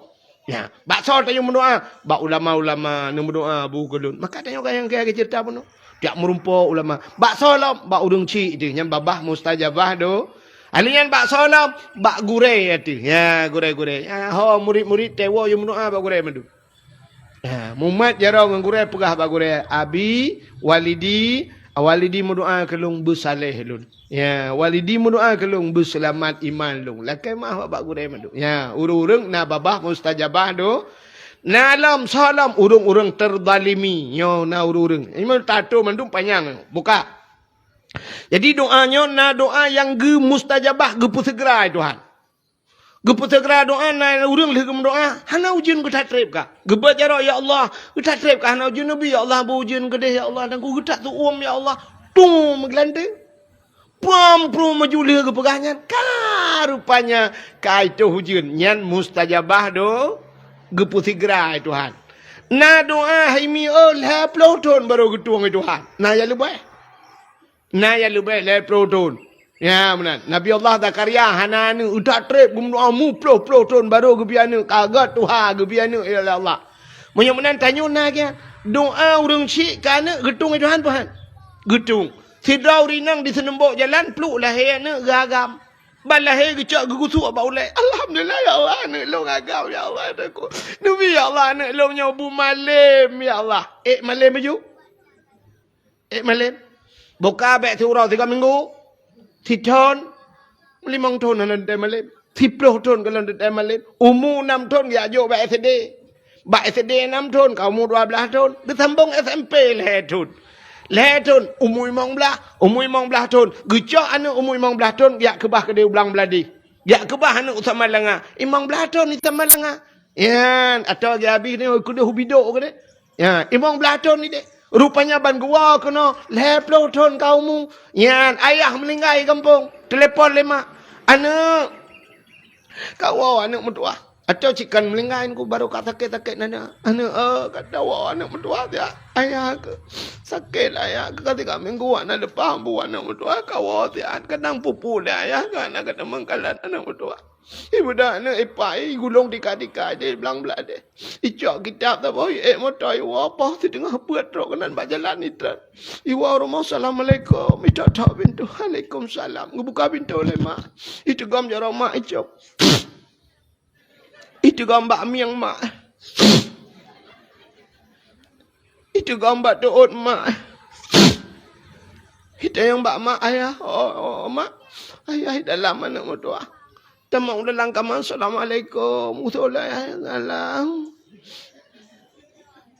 Ya, bak soe tanyoe meudoa? Bak ulama-ulama neumeudoa bu keu lôn. Maka tanyoe ka nyang kaya keu ceurita bunoe. Tiak meurumpok ulama. Bak soe lom? Bak ureuëng chik teuh. Nyan babah mustajabah do. Ahli nyan bak soe lom? Bak gurée teuh. Ya, gurée-gurée. Ya, ho murit-murit teuwoe yue meudoa bak gurée mandum. Ha, mumat jaroe ngon gurée peugah bak gurée, "Abi, walidi, walidi meudoa keu lôn beusaléh lôn. Ya, walidi meudoa keu lôn beuseulamat iman lôn." Lakée meuah bak gurée mandum. Ya, ureuëng-ureuëng na babah mustajabah do. Na lom, soe lom, ureuëng-ureuëng teuzalimi. Nyoe na ureuëng-ureuëng. Iman tato mandum panyang. Buka. Jadi doa nyoe na doa nyang geumustajabah, geupeuseugera lé Tuhan. Geupeuseugera doa na ureuëng lheueh geumeudoa, hana ujeuen geuthat treb ka. Geubeuet jaroe, "Ya Allah," geuthat treb ka hana ujeuen neubi, "Ya Allah, beu ujeuen keudeh, ya Allah, dan ku geuthat teuuem, ya Allah." Tung meugeulanteng. Prom-prom maju lheueh geupeugah nyan, ka rupanya ka itoh ujeuen. Nyan mustajabah do, geupeuseugera lé Tuhan. Na doa hai mieu lhée ploh thon barô geutueng lé Tuhan. Na ya leubeh. Na nyang leubeh lhèe ploh thon. Ya, meunan. Nabi Allah Zakaria hana aneuk, utak treb geumeudoa muploh-ploh thon baru geubri aneuk, ka gèt tuha geubri aneuk lé Allah. Meunyoe meunan tanyoe na kian, doa ureueng syik keu aneuk geutueng lé Tuhan, Tuhan. Geutueng. Sidroe ureueng inong di seunumbok jalan pluek lahé aneuk geuagam. Ban lahé geucok geugusuk bak ulèe. Alhamdulillah ya Allah, aneuk lôn agam ya Allah, takot. Neubi ya Allah, aneuk lôn nyoe bu malém ya Allah. Ék malém baju? Ék malém. Boka bèk siuroe sigoe minggu. Sithon. Limong thon hana teuntèe malém. Siploh thon ka lôn teuntèe malém. Umu nam thon geujak jok bak S D. Bak S D nam thon ka umu dua blaih thon. Geusambong S M P lhèe thon. Lhèe thon umu limong blaih, umu limong blaih thon. Geucok aneuk umu limong blaih thon geujak keubah keudéh u Blang Bladeh. Geujak keubah aneuk u Samalanga. Limong blaih thon di Samalanga. Nyan, atau lagèe abih nyoe keudéh u Bidôk keudéh. Ya, limong blaih thon idéh. Rupanya ban geuwoe keunoe lhèe ploh thon ka umu. Nyan, ayah meuninggai gampông. Teulepon lé mak. Aneuk, ka woe aneuk meutuah. Atau cit kon meuninggai ku baru ka sakét-sakét nada. Aneuk, eh, ka woe aneuk meutuah siat. Ayah keuh sakét, ayah keuh ka tiga minggu hana leupah bu aneuk meutuah, ka woe siat. Kadang pupu lé ayah keuh hana ka teumeung kalon aneuk meutuah. Ibeudôh aneuk ipak, igulong tika-tika di Blang Bladeh. Icok kitab saboh, iék moto, iwoe poh siteungoh peuet trok keunan bak jalan itrön. Iwoe rumoh, "Assalamualaikum." Itok-tok pintoe, "Waalaikumsalam." Geubuka pintoe lé mak. Iteugom jaroe mak, icok. Iteugom bak mieng mak. Iteugom bak teuôt mak. Itanyong bak mak, "Ayah, oh, oh, mak. Ayah, i dalam aneuk meutuah." Tamong dalam kama, "Assalamualaikum." Usoe lé ayah, "Salam."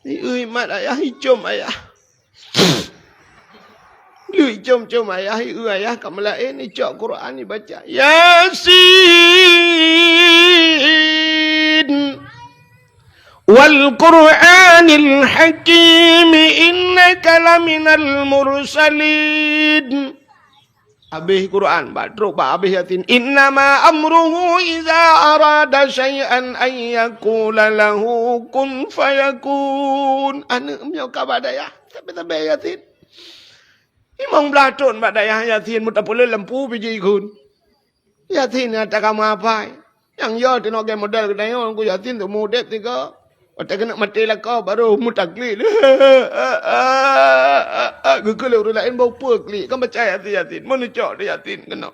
Ieu mat ayah, icom ayah. Lheueh icom-com ayah, ieu ayah ka meulaén, icok Quran ibaca. Yasin. Wal Qur'anil Hakim, innaka laminal mursalin. Abéh Quran, bak trok bak abéh Yasin. Innama amruhu iza arada syai'an an yaqula lahu kun fayakun. Aneuk meunyoe ka bak dayah, sabe-sabe Yasin. Limong blaih thon bak dayah Yasin, meutapeuleuen lampu biji ikun. Yasin nyang takama apai. Nyang yo teunoe lagèe model geutanyoe, Teungku Yasin teumu udép sigoe. Watèe keuneuk maté lakoe, baru meutaklik. Geukheun lé ureueng laén bak upeue klik. Kan baca Yasin, Yasin. Meuneucok di Yasin keunoe.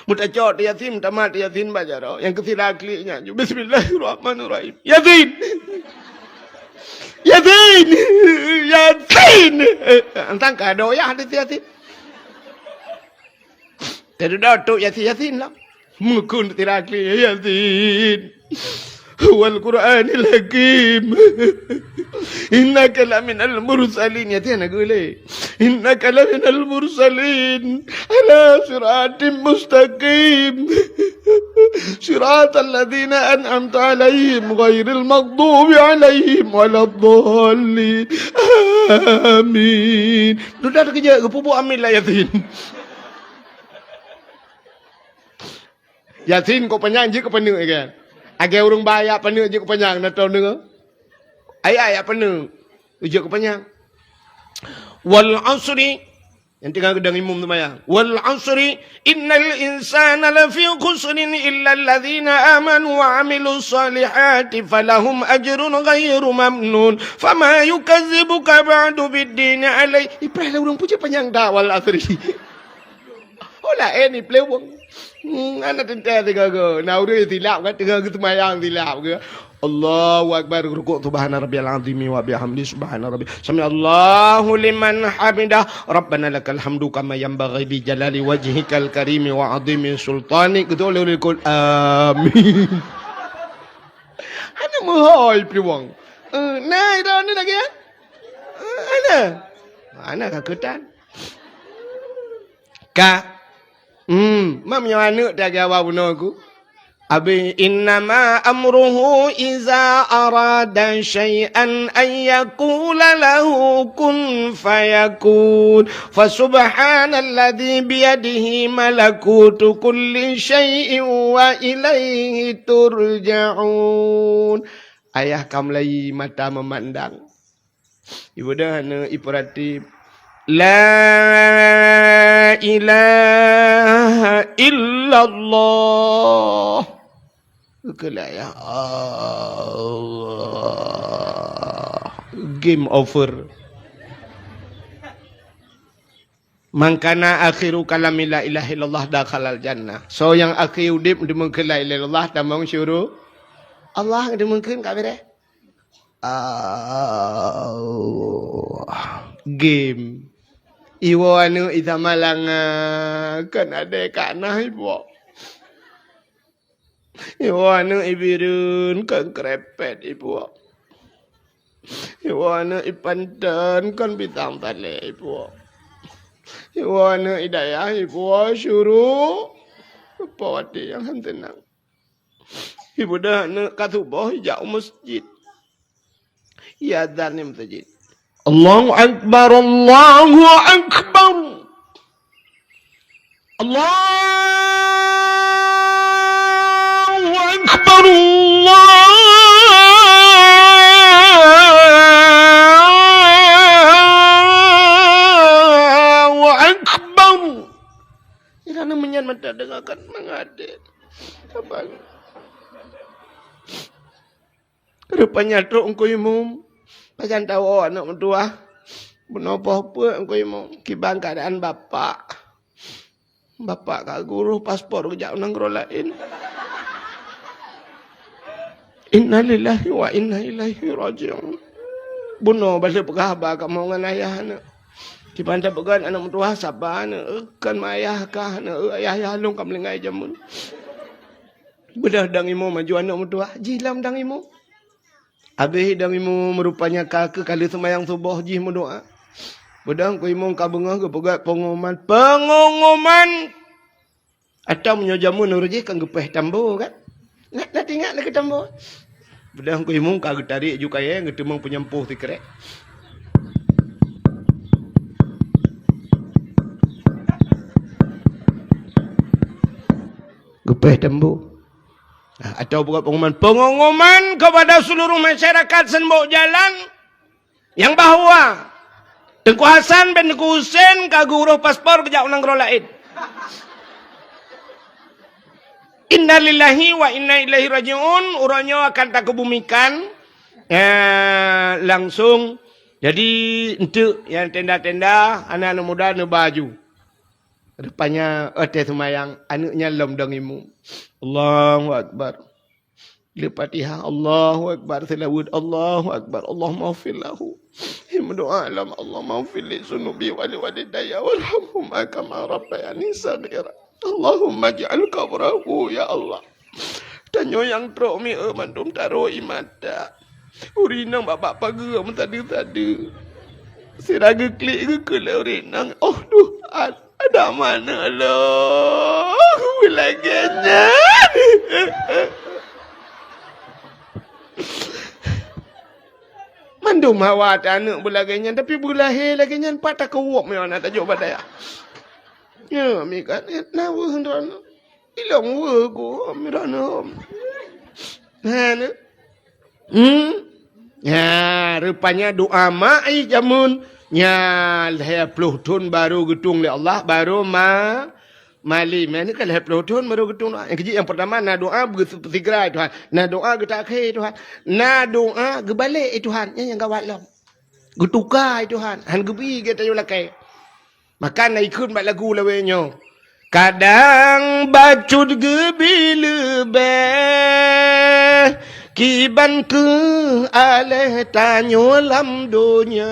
Meutacok di Yasin, meutamat di Yasin bak jaroe. Nyang keusira klik nyan. Bismillahirrahmanirrahim. Yasin! Yasin! Yasin! Entang ka doyah di Yasin. Teududoe tok Yasin, Yasin lah. Meukheun tira kli Yasin. Wal Qur'anil Hakim. Innaka laminal mursalin. Yasin na geulé. Innaka laminal mursalin. Ala siratim mustaqim. Siratal ladzina an'amta alaihim ghairil maghdubi alaihim waladdallin. Amin. Dudoe teukeujot geupeubuet amin lah Yasin. Yasin kok panyang jeuet keu paneuk, kan? Lagèe ureueng ba ayat paneuk jeuet keu panyang, na tom deungoe? Ayat-ayat paneuk jeuet keu panyang. Wal asri, nyang teungoh geudong imum seumayang. Wal asri, innal insana lafi khusrin illa alladzina amanu wa amilus salihati falahum ajrun ghairu mamnun. Fama yukazzibuka ba'du biddin alai. Ipreh lé ureueng pucet panyang dah wal asri. Oh, laén iplewong. Hmm, hana teuntèe sigoe-goe. Na ureueng silap kan, teungoh geuseumayang silap ke. Allahu Akbar, rukuk, subhana rabbiyal azimi wa bihamdi, subhana rabbi. Sami Allahu liman hamidah. Rabbana lakal hamdu kama yanbaghi li jalali wajhikal karimi wa azimi sultanik. Gitu oleh rukuk. Amin. Hana meuhôi iplewong. Eh, na ida ni lagi ya? Eh, hana. Hana ka keutan. Ka. Hmm, mam nyoe aneuk dah gawa bunoe ku. Abi innama amruhu iza arada syai'an an yaqula lahu kun fayakun. Fa subhanalladzi biyadihi malakutu kulli syai'in wa ilaihi turja'un. Ayah ka mulai mata memandang. Ibeudôh aneuk ipeurati La ilaha illallah. Keukeulai ya Allah. Game over. Man kana akhiru kalami la ilaha illallah dakhalal jannah. Soe nyang akhé udeb deungon la ilaha illallah tamong syuru-, Allah deungon ka beureh. Ah, game. Iwoe aneuk Isa Malanga, kan adé ka na iwoe. Iwoe aneuk Ibireuen, kan krepet iwoe. Iwoe aneuk Ipanton, kan pisang talé iwoe. Iwoe aneuk Idayah iwoe syuru. Apa watèe nyang han teunang. Ibeudôh aneuk ka suboh ijak u meuseujid. Iazan di meuseujid. Allahu Akbar, Allahu Akbar. Allahu Akbar, Allahu Akbar. Di sana meunyan mata dengakan mengadek. Abang. Rupanya trok Teungku Imum. Pajan tawoe aneuk meutuwah. Bunoe poh peuet Teungku Imum. Kiban keuadaan bapak. Bapak ka geuroh paspor geujak u nanggroe laén. Innalillahi wa inna ilaihi raji'un. Bunoe bak lheueh peugah haba kamoe ngon ayah aneuk. Kiban tapeugah aneuk meutuwah saba aneuk. Kon meuayah kah aneuk. Ayah, ayah lôn ka meuninggai jameun. Beudôh dang imum aju aneuk meutuwah, jih lom dang imum. Abéh dang imum rupanya ka keuh ka lheueh seumayang suboh jih meudoá. Beudôh Teungku Imum ka beungoh geupeugah peungumuman, peungumuman. Atau meunyoe jameun ureueng jih kan geupéh tambo kan? Na, na teuingat lagèe tambo. Beudôh Teungku Imum ka geutarek ju kayèe geuteumeung peunyampôh sikrek. Geupéh tambo. Nah, atau buka pengumuman, pengumuman kepada seluruh masyarakat Seumbok Jalan yang bahwa Teungku Hasan bin Teungku Husen ka geuroh paspor geujak u nanggroe laén. Innalillahi wa inna ilaihi raji'un. Uroe nyoe akan takubumikan, eh, langsung. Jadi, enteuk nyang tenda-tenda, aneuk-aneuk muda neuba aju. Rupanya, watèe seumayang, aneuk nyan lom dang imum. Allahu Akbar. Lheueh Fatihah, Allahu Akbar. Seulaweuet, Allahu Akbar. Allahummaghfir lahu. Meudoá lom, Allahummaghfir li dzunubi wa li walidayya warhamhuma kama rabbayani shaghira. Allahumma ij'al qabrahu, ya Allah. Tanyoe nyang trok mié mandum taroh ie mata. Ureueng inong bak-bak pageue meusadeue-sadeue. Sira geuklik geukeue lé ureueng inong. Oh, duh, ad-, adak mana lôn beulagèe nyan. Mandum hawa aneuk beulagèe nyan, tapi beulahé lagèe nyan pat takeuwok meunyoe na tajok bak dayah. Nyoe mi kan, na weueh droeneuh. Ilong weueh ku, droeneuh. Hana. Hmm? Nya, rupanya doa mak ai jameun. Nya, lhèe ploh thon baru geutueng lé Allah, baru ma-, malém. Nyan ka lhèe ploh thon baru geutueng doa. Nyang keujeuet nyang peurtama, na doa beugeusigra, "Tuhan." Na doa geutakhé, "Tuhan." Na doa geubalek, "Tuhan." Nyan nyang gawat lom. Geutuka, "Tuhan." Han geubi geutanyoe lakèe. Maka na ikheun bak lagu lawét nyoe, "Kadang bacut geubi leubeh, kiban kheueh aléh tanyoe lam donya.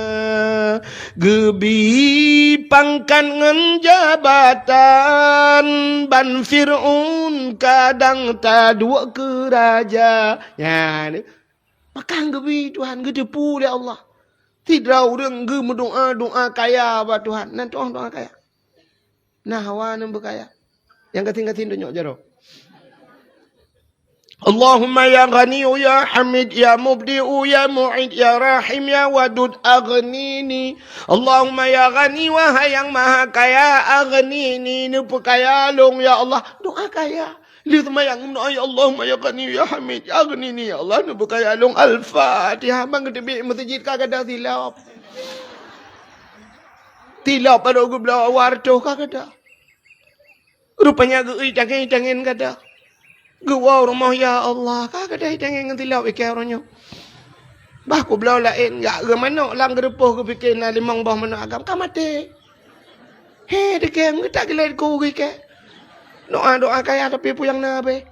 Geubi pangkat ngon jabatan, ban Fir'aun kadang taduek keu raja." Nyan, maka geubi Tuhan, geuteupeue lé Allah. Sidroe ureueng geumeudoa, doa kaya bak Tuhan. Nan tu'oh doa kaya. Na hawa nyan beukaya. Nyang gasien-gasien donya jaroe. Allahumma ya Ghaniyyu ya Hamid ya Mubdi'u ya Mu'id ya Rahim ya Wadud aghnini. Allahumma ya Ghani, wahai nyang maha kaya, aghnini, neupeukaya lôn ya Allah. Doa kaya. Lheueh seumayang meudoa, "Ya Allahumma ya Ghani ya Hamid, aghnini ya Allah, neupeukaya lôn." Al-Fatihah. Ban geuteubiet meuseujid ka gadôh silop. Tilop baru geubloe awai reutôh ka gata. Rupanya geu-ui tangieng-tangieng gata. Geuwoe rumoh, ya Allah, ka gata tangieng ngon tilop ikai uroe nyoe. Bah kubloe laén, gak geumanok lam geureupôh geupike na limong boh manok agam ka maté. He, dikém geutak gilai ku geuikai. Doa-doa kaya tapi puyang na abéh.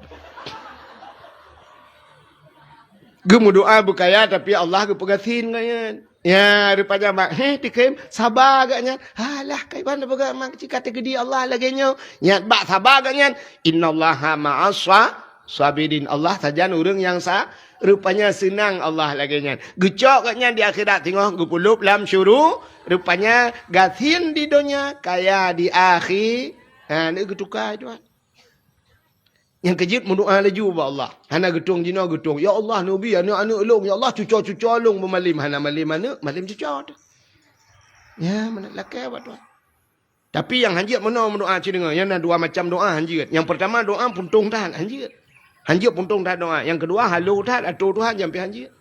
Geumeudoa beukaya tapi Allah geupeugasien gobnyan. Ya, rupanya mak, heh, dikém, saba gobnyan. Alah, kai ban peugah mak cika teugeudi Allah lagée nyoe. Nyan bak saba gobnyan, "Innallaha ma'as sa-, sabirin." Allah sajan ureuëng nyang sa-, rupanya seunang Allah lagée nyan. Geucok gobnyan di akhirat singoh, geupeulob lam syuru-, rupanya gasien di donya, kaya di akhi-, ha, lé geutuka Tuhan. Nyang keujeuet meudoa laju bak Allah. Hana geutueng jinoe geutueng, "Ya Allah, neubi aneuëk-aneuëk lôn. Ya Allah, cuco-cuco lôn beumalem." Hana malem aneuëk, malem cuco teuh. Ya, meunan lakée bak Tuhan. Tapi nyang hanjeuet meunoe meudoa cit deungoe, nyan na dua macam doa hanjeuet. Nyang peurtama doa puntông that, hanjeuet. Hanjeuet puntông that doa. Nyang keudua halo that, atô Tuhan nyang pih hanjeuet.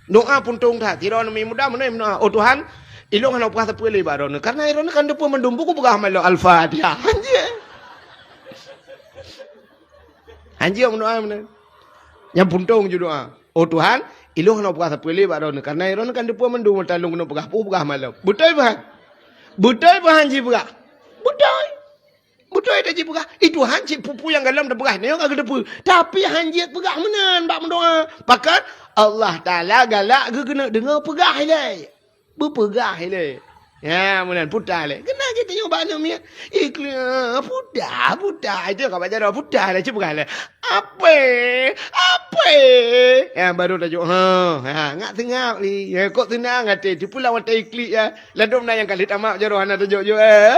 Doa puntông that, sidroe neumi muda meunoe meudoa, "Oh Tuhan, ilôn hana peugah sapeue lé bak droeneuh, kareuna droeneuh kan teupeue mandum buku peugah malôh Al-Fatihah." Hanjeuet. Hanjeuet meudoa meunan. Nyang puntông ju doa, "Oh Tuhan, ilôn hana peugah sapeue lé bak droeneuh, kareuna droeneuh kan teupeue mandum mata lôn keuneuk peugah, peue peugah malôh." Beutôi peuhan? Beutôi peuhan jipeugah? Beutôi. Beutôi dah jipeugah. Itu han cit peue-peue nyang galom teupeugah nyoe ka geuteupeue. Tapi han jeuet peugah meunan bak meudoa. Pakon? Allah Taala galak geuh keuneuk deungoe peugah ilée. Beupeugah ilée. Ya, meunan puta lé. Keunan geutanyoe bak aneuk miet. Ikli-, puta, puta. Itu ka baca doa puta lé, cit peugah lé. Ape? Ape? Ya, baru tajok, ha, ha, ngak seungab li. Ya, kok seunang até. Tipu lawan tai klik ya. Ladom na nyang ka lheueh tamat jaroe hana tajok-jok, eh.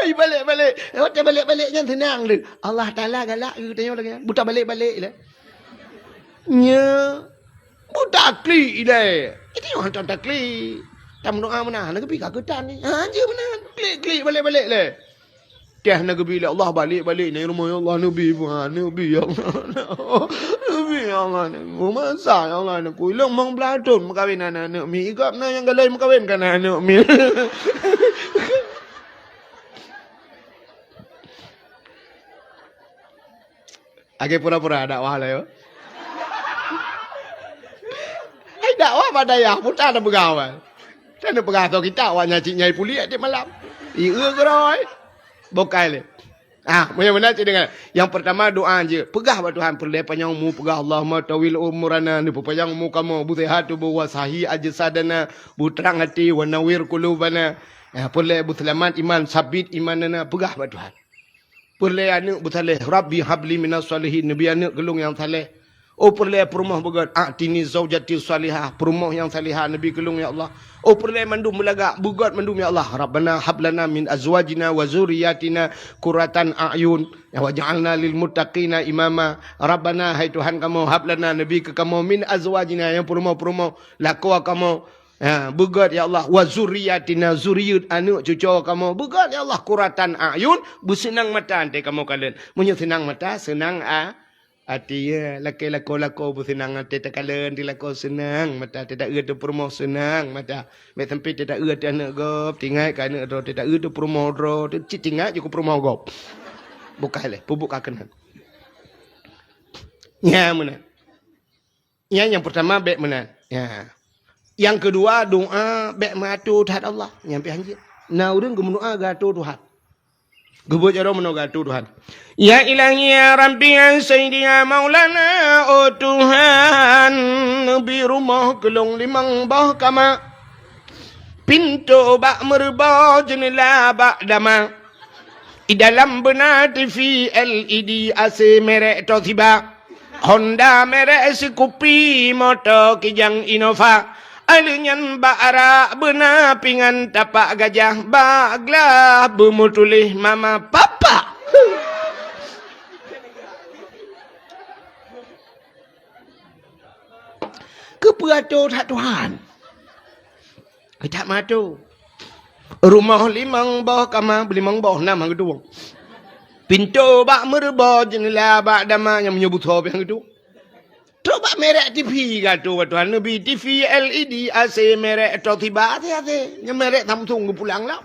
Balek-balek. Watée balek-balek nyan seunang lé. Allah Taala galak geutanyoe lagée nyan. Buta balek-balek lé. Nya. Buta klik lé. Itu hantom taklik. Tam doa meunan, hana geubi ka keutan ni. Ha, je meunan. Klik-klik balek-balek lé. Teuh na geubi lé Allah balek-balek nyan rumoh, "Ya Allah, neubi, neubi, ya Allah. Neubi, ya Allah, neubi. Masa, ya Allah, neubi. Ilong mong blah thon meukawen aneuk mi. Igop na nyang galai meukawen kan aneuk mi." Lagée pura-pura dakwah lé, yo. Hai dakwah bak dayah, buta na peugah awai. Tan na peugah atau kita awak nyan cit nyai puliek tiep malam. Ieu keuroi. Bokai lé. Ah, meunyoe meunan cit deungon. Nyang peurtama doa je. Peugah bak Tuhan, peureulée panyang umu, peugah, "Allahumma tawil umurana," neupeupanyang umu kamoe, "bu sehat tubuh, wa sahi ajsadana," bu trang hati, "wa nawir kulubana." Ya, peureulée bu seulamat iman, sabit imanana, peugah bak Tuhan. Peureulée aneuk beusaléh, "Rabbi habli minas shalihin," neubi aneuk keu lôn nyang saléh. Oh peureulée peurumoh beugét, "A'tini zaujati shalihah," peurumoh nyang salihah neubi keu lôn ya Allah. Oh peureulée mandum beulagak, beugét mandum ya Allah. "Rabbana hablana min azwajina wa zurriyatina qurratan a'yun, waj'alna lil muttaqina imama." Rabbana, hai Tuhan kamoe, hablana, neubi keu kamoe, min azwajina, nyang peurumoh-peurumoh lakoe kamoe, ha, beugét ya Allah, wa zurriyatina, zuriet aneuk cucoe kamoe, beugét ya Allah, qurratan a'yun, beuseunang mata até kamoe kalon. Meunyoe seunang mata, seunang a-, até, ya, lakée lakoe-lakoe beuseunang até takalon di lakoe, seunang mata, teuta eu teu peurumoh, seunang mata. Mek sampai teuta eu teu aneuk gob, tingat keu aneuk droe, teuta eu teu peurumoh droe, teu cit tingat ju keu peurumoh gob. Bukai lé, peubuet ka keunan. Nya meunan. Nyan nyang peurtama bék meunan. Ya. Nyang keudua doa bék meuato that Allah. Nyan pih hanjeuet. Na ureuëng geumeudoa geuato Tuhan. Geubuet jaroe meunoe geuato Tuhan. Ya Ilahi, ya Rabbi, ya Sayyidi, ya Maulana, oh Tuhan, neubi rumoh keu lôn limong boh kama. Pintoe bak meureuboh, jeuneula bak dama. Di dalam beuna T V L E D, A C merek Toshiba, Honda merek Scoopy, moto Kijang Innova. Aleuh nyan bak arak beuna pingan tapak gajah, bak glah beumeutuléh mama papa. Keupeue ato that Tuhan? Keutak meuato. Rumoh limong boh kama, limong boh nam han geutueng. Pintoe bak meureuboh, jeuneula bak dama, nyang meunyoe beusoe pih han geutueng. Trok bak merek T V geuato bak Tuhan, neubi T V L E D, A C merek Toshiba, até-até. Nyang merek Samsung geupulang lom.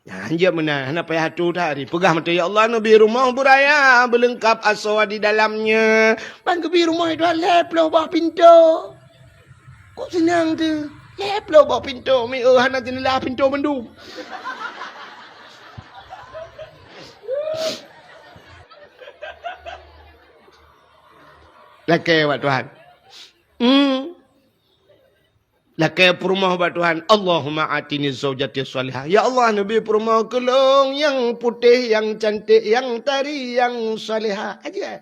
Nyan jeuet meunan, hana payah atu that hari. Peugah mantong, "Ya Allah, neubi rumoh beuraya, beuleungkab asoe di dalamnya." Ban geubi rumoh itu lhèe ploh boh pintoe. Kok seunang teuh? Lhèe ploh boh pintoe, mi, eh, hana jeuneulah pintoe mandum. Lakèe bak Tuhan. Hmm. Lakèe peurumoh bak Tuhan, "Allahumma atini zaujati shalihah." Ya Allah, neubi peurumoh keu lôn nyang putéh, nyang cantik, nyang tari, nyang salihah. Aja.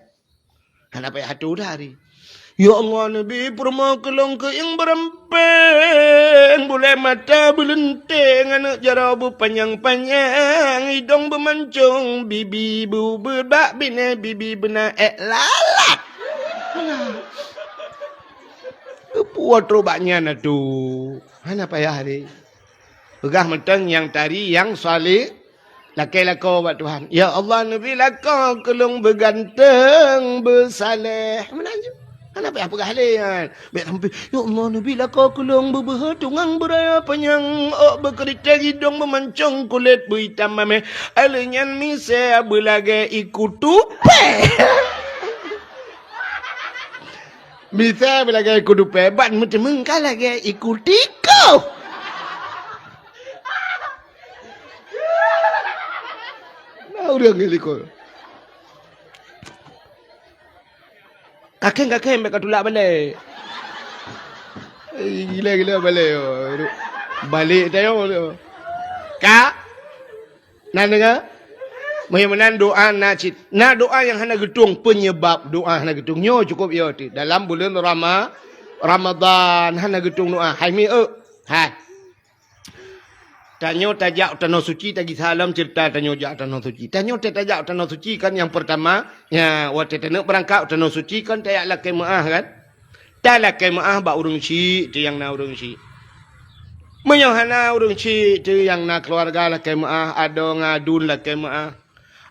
Hana payah atu that hari. Ya Allah, neubi peurumoh keu lôn keu nyang beureumpéng, bulèe mata beuleunteng, aneuk jaroe beupanyang-panyang, idong beumancong, bibi beu-, beubak binéh, bibi beuna èk lalat. Alah. Peue trok bak nyan atu? Hana payah lé. Peugah mantong nyang tari, nyang saleh, lakèe lakoe bak Tuhan. "Ya Allah, neubi lakoe keu lôn beuganteng, beusaleh." Meunan ju. Hana payah peugah lé nyan. Bèk sampoe, "Ya Allah, neubi lakoe keu lôn beubeuhe tungang beuraya panyang, ôk beukeuriténg, idong beumancong, kulét beuitam mamèh." Alèh nyan misèe beulagèe iku tupèe. Misèe beulagèe iku tupèe, ban meuteumeung ka lagèe iku tikôh. Na ureueng ngon likot. Kakeng-kakeng bèk katulak balèe. Eh, gila-gila balèe. Balek tayo. Ka? Na deungoe? Meunyoe meunan doa na cit. Na doa nyang hana geutueng, peunyeubab doa hana geutueng. Nyoe cukôp yo teuh. Dalam buleuen Rama-, Ramadhan hana geutueng doa. Hai mi, eu. Hai. Tanyoe tajak u tanoh suci, tagisa lom ceurita tanyoe jak u tanoh suci. Tanyoe tajak u tanoh suci kan nyang peurtama, nya, watèe taneuk beurangkat u tanoh suci kan tajak lakèe meu'ah kan? Talakèe meu'ah bak ureueng chik teuh nyang na ureueng chik. Meunyoe hana ureueng chik teuh nyang na keuluwarga lakèe meu'ah, adoe ngon aduen lakèe meu'ah.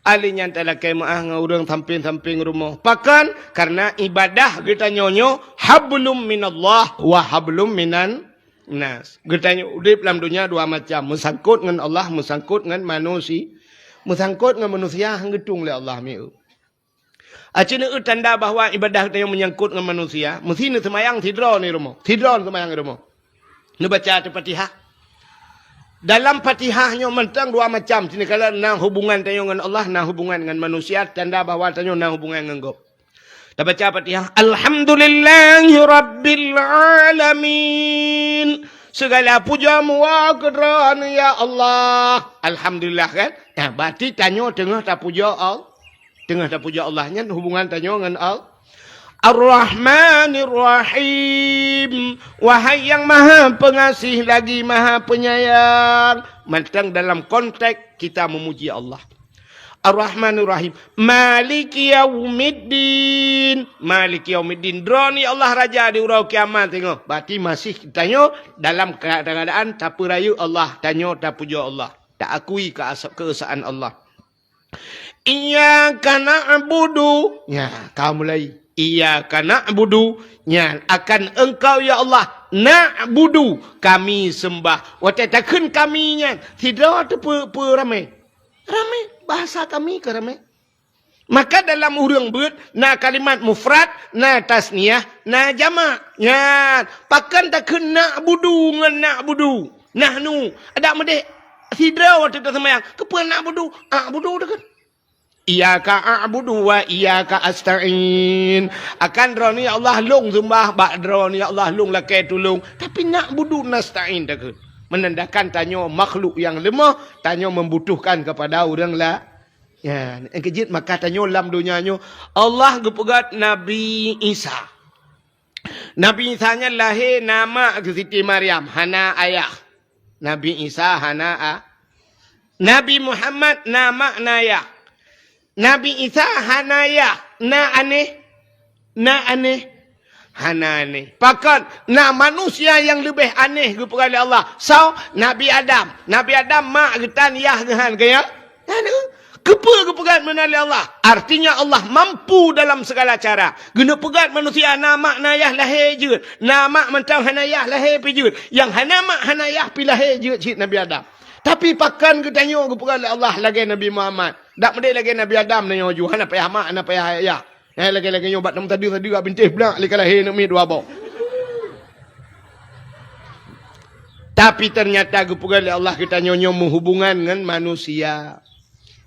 Alèh nyan talakèe meu'ah ngon ureueng sampéng-sampéng rumoh. Pakon? Kareuna ibadah geutanyoe nyoe hablum minallah wa hablum minan nas. Geutanyoe udép lam donya dua macam, meusangkot ngon Allah, meusangkot ngon manusi-, meusangkot ngon manusia han geutueng lé Allah, mieu. Aci neueu tanda bahwa ibadah tanyoe meunyangkot ngon manusia, meusti neuseumayang sidroe ni rumoh. Sidroe neuseumayang di rumoh. Neubaca ateueh Fatihah. Dalam Fatihah nyoe mantong dua macam, sinoe kala na hubungan tanyoe ngon Allah, na hubungan ngon manusia, tanda bahwa tanyoe na hubungan ngon gob. Tabaca Fatihah, "Alhamdulillahirabbil alamin." Segala puja meuwoe keu Droeneuh ya Allah. Alhamdulillah kan? Nah, berarti tanyoe teungoh tapuja Allah. Teungoh tapuja Allah nyan hubungan tanyoe ngon Allah. Ar-Rahmanir Rahim. Wahai yang Maha Pengasih lagi Maha Penyayang. Mantong dalam konteks kita memuji Allah. Ar-Rahmanir Rahim. Maliki yaumiddin. Maliki yaumiddin. Droeneuh ya Allah Raja di uroe kiamat teungoh. Berarti masih tanyoe dalam keadaan tapeurayeuk Allah, tanyoe tapuja Allah, taakui keasa-, keesaan Allah. Iyyaka na'budu. Nya, ka mulai. Iyyaka na'budu. Nya, akan Engkau ya Allah, na'budu, kami sembah. Watèe takheun kami nyan, sidroe teuh peu-, peu ramè? Ramè, bahasa kami ka ramè. Maka dalam ureueng beuet na kalimat mufrad, na tasniyah, na jamak. Nyan, pakon takheun na'budu ngon na'budu. Nahnu, adak meudeh sidroe watèe taseumayang. Keupeue na'budu? A'budu takheun. Iyyaka a'budu wa iyyaka asta'in. Akan Droeneuh ya Allah lôn seumbah, bak Droeneuh ya Allah lôn lakèe tulông. Tapi na'budu nasta'in takheun. Menandakan tanyoe makhluk nyang leumoh, tanyoe membutuhkan kepada ureueng la-, ya, nyang keujeuet maka tanyoe lam donya nyoe Allah geupeugöt Nabi Isa. Nabi Isa nyan lahé na mak keu Siti Maryam, hana ayah. Nabi Isa hana a-, Nabi Muhammad na mak na yah. Nabi Isa hana yah, na anéh, na anéh, hana anéh. Pakon? Na manusia nyang leubeh anéh geupeugah lé Allah. Soe? Nabi Adam. Nabi Adam mak geutan yah geuhan keu ya? Hana. Keupeue geupeugah meunan lé Allah? Artinya Allah mampu dalam segala cara. Geuneuk peugah manusia na mak na yah lahé jeuet. Na mak mantong hana yah lahé pi jeuet. Nyang hana mak hana yah pi lahé jeuet cit Nabi Adam. Tapi pakon geutanyoe geupeugah lé Allah lagée Nabi Muhammad. Dak meudeh lagée Nabi Adam nyoe ju, hana payah mak, hana payah ayah. Eh, lagée-lagée nyoe bak teumeusadeue-sadeue bintéh blak lé ka lahé aneuk miet dua boh. Tapi ternyata geupeugah lé Allah geutanyoe nyoe meuhubungan ngon manusia.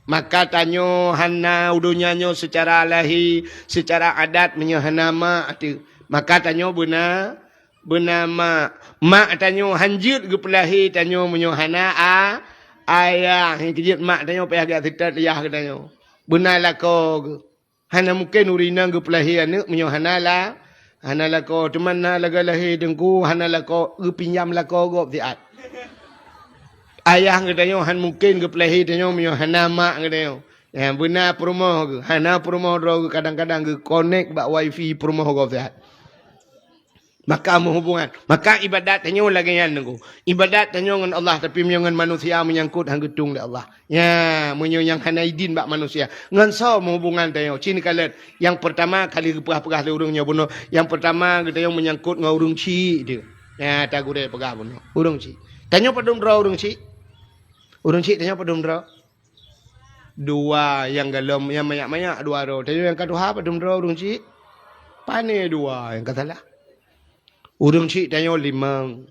Maka tanyoe hana u donya nyoe seucara lahé, seucara adat meunyoe hana mak teuh. Maka tanyoe beuna, beuna mak. Mak tanyoe hanjeuet geupeulahé tanyoe meunyoe hana a-, ayah. Nyang keujeuet mak tanyoe payah geuseutôt ayah geutanyoe. Beuna lakoe geuh. Hana mungken ureueng inong geupeulahé aneuk meunyoe hana la-, hana lakoe. Teuma na lagée lahé teungku hana lakoe, geupinjam lakoe gob siat. Ayah geutanyoe han mungken geupeulahé tanyoe meunyoe hana mak geutanyoe. Ya, beuna peurumoh geuh, hana peurumoh droe geuh kadang-kadang geukonek bak wifi peurumoh gob siat. Maka meuhubungan. Maka ibadat tanyoe lagée nyan teungku. Ibadat tanyoe ngon Allah, tapi meunyoe ngon manusia meunyangkot han geutueng lé Allah. Ya, meunyoe nyang hana idin bak manusia. Ngon soe meuhubungan tanyoe? Ci neukalon. Nyang peurtama kali geupeugah-peugah lé ureueng nyoe bunoe. Nyang peurtama geutanyoe meunyangkot ngon ureueng chik teuh. Ya, ta gurée peugah bunoe. Ureueng chik. Tanyoe padum droe ureueng chik? Ureueng chik tanyoe padum droe? Dua nyang galom, nyang manyak-manyak dua droe. Tanyoe nyang ka tuha padum droe ureueng chik? Pane dua nyang ka salah. Ureueng chik tanyoe limong.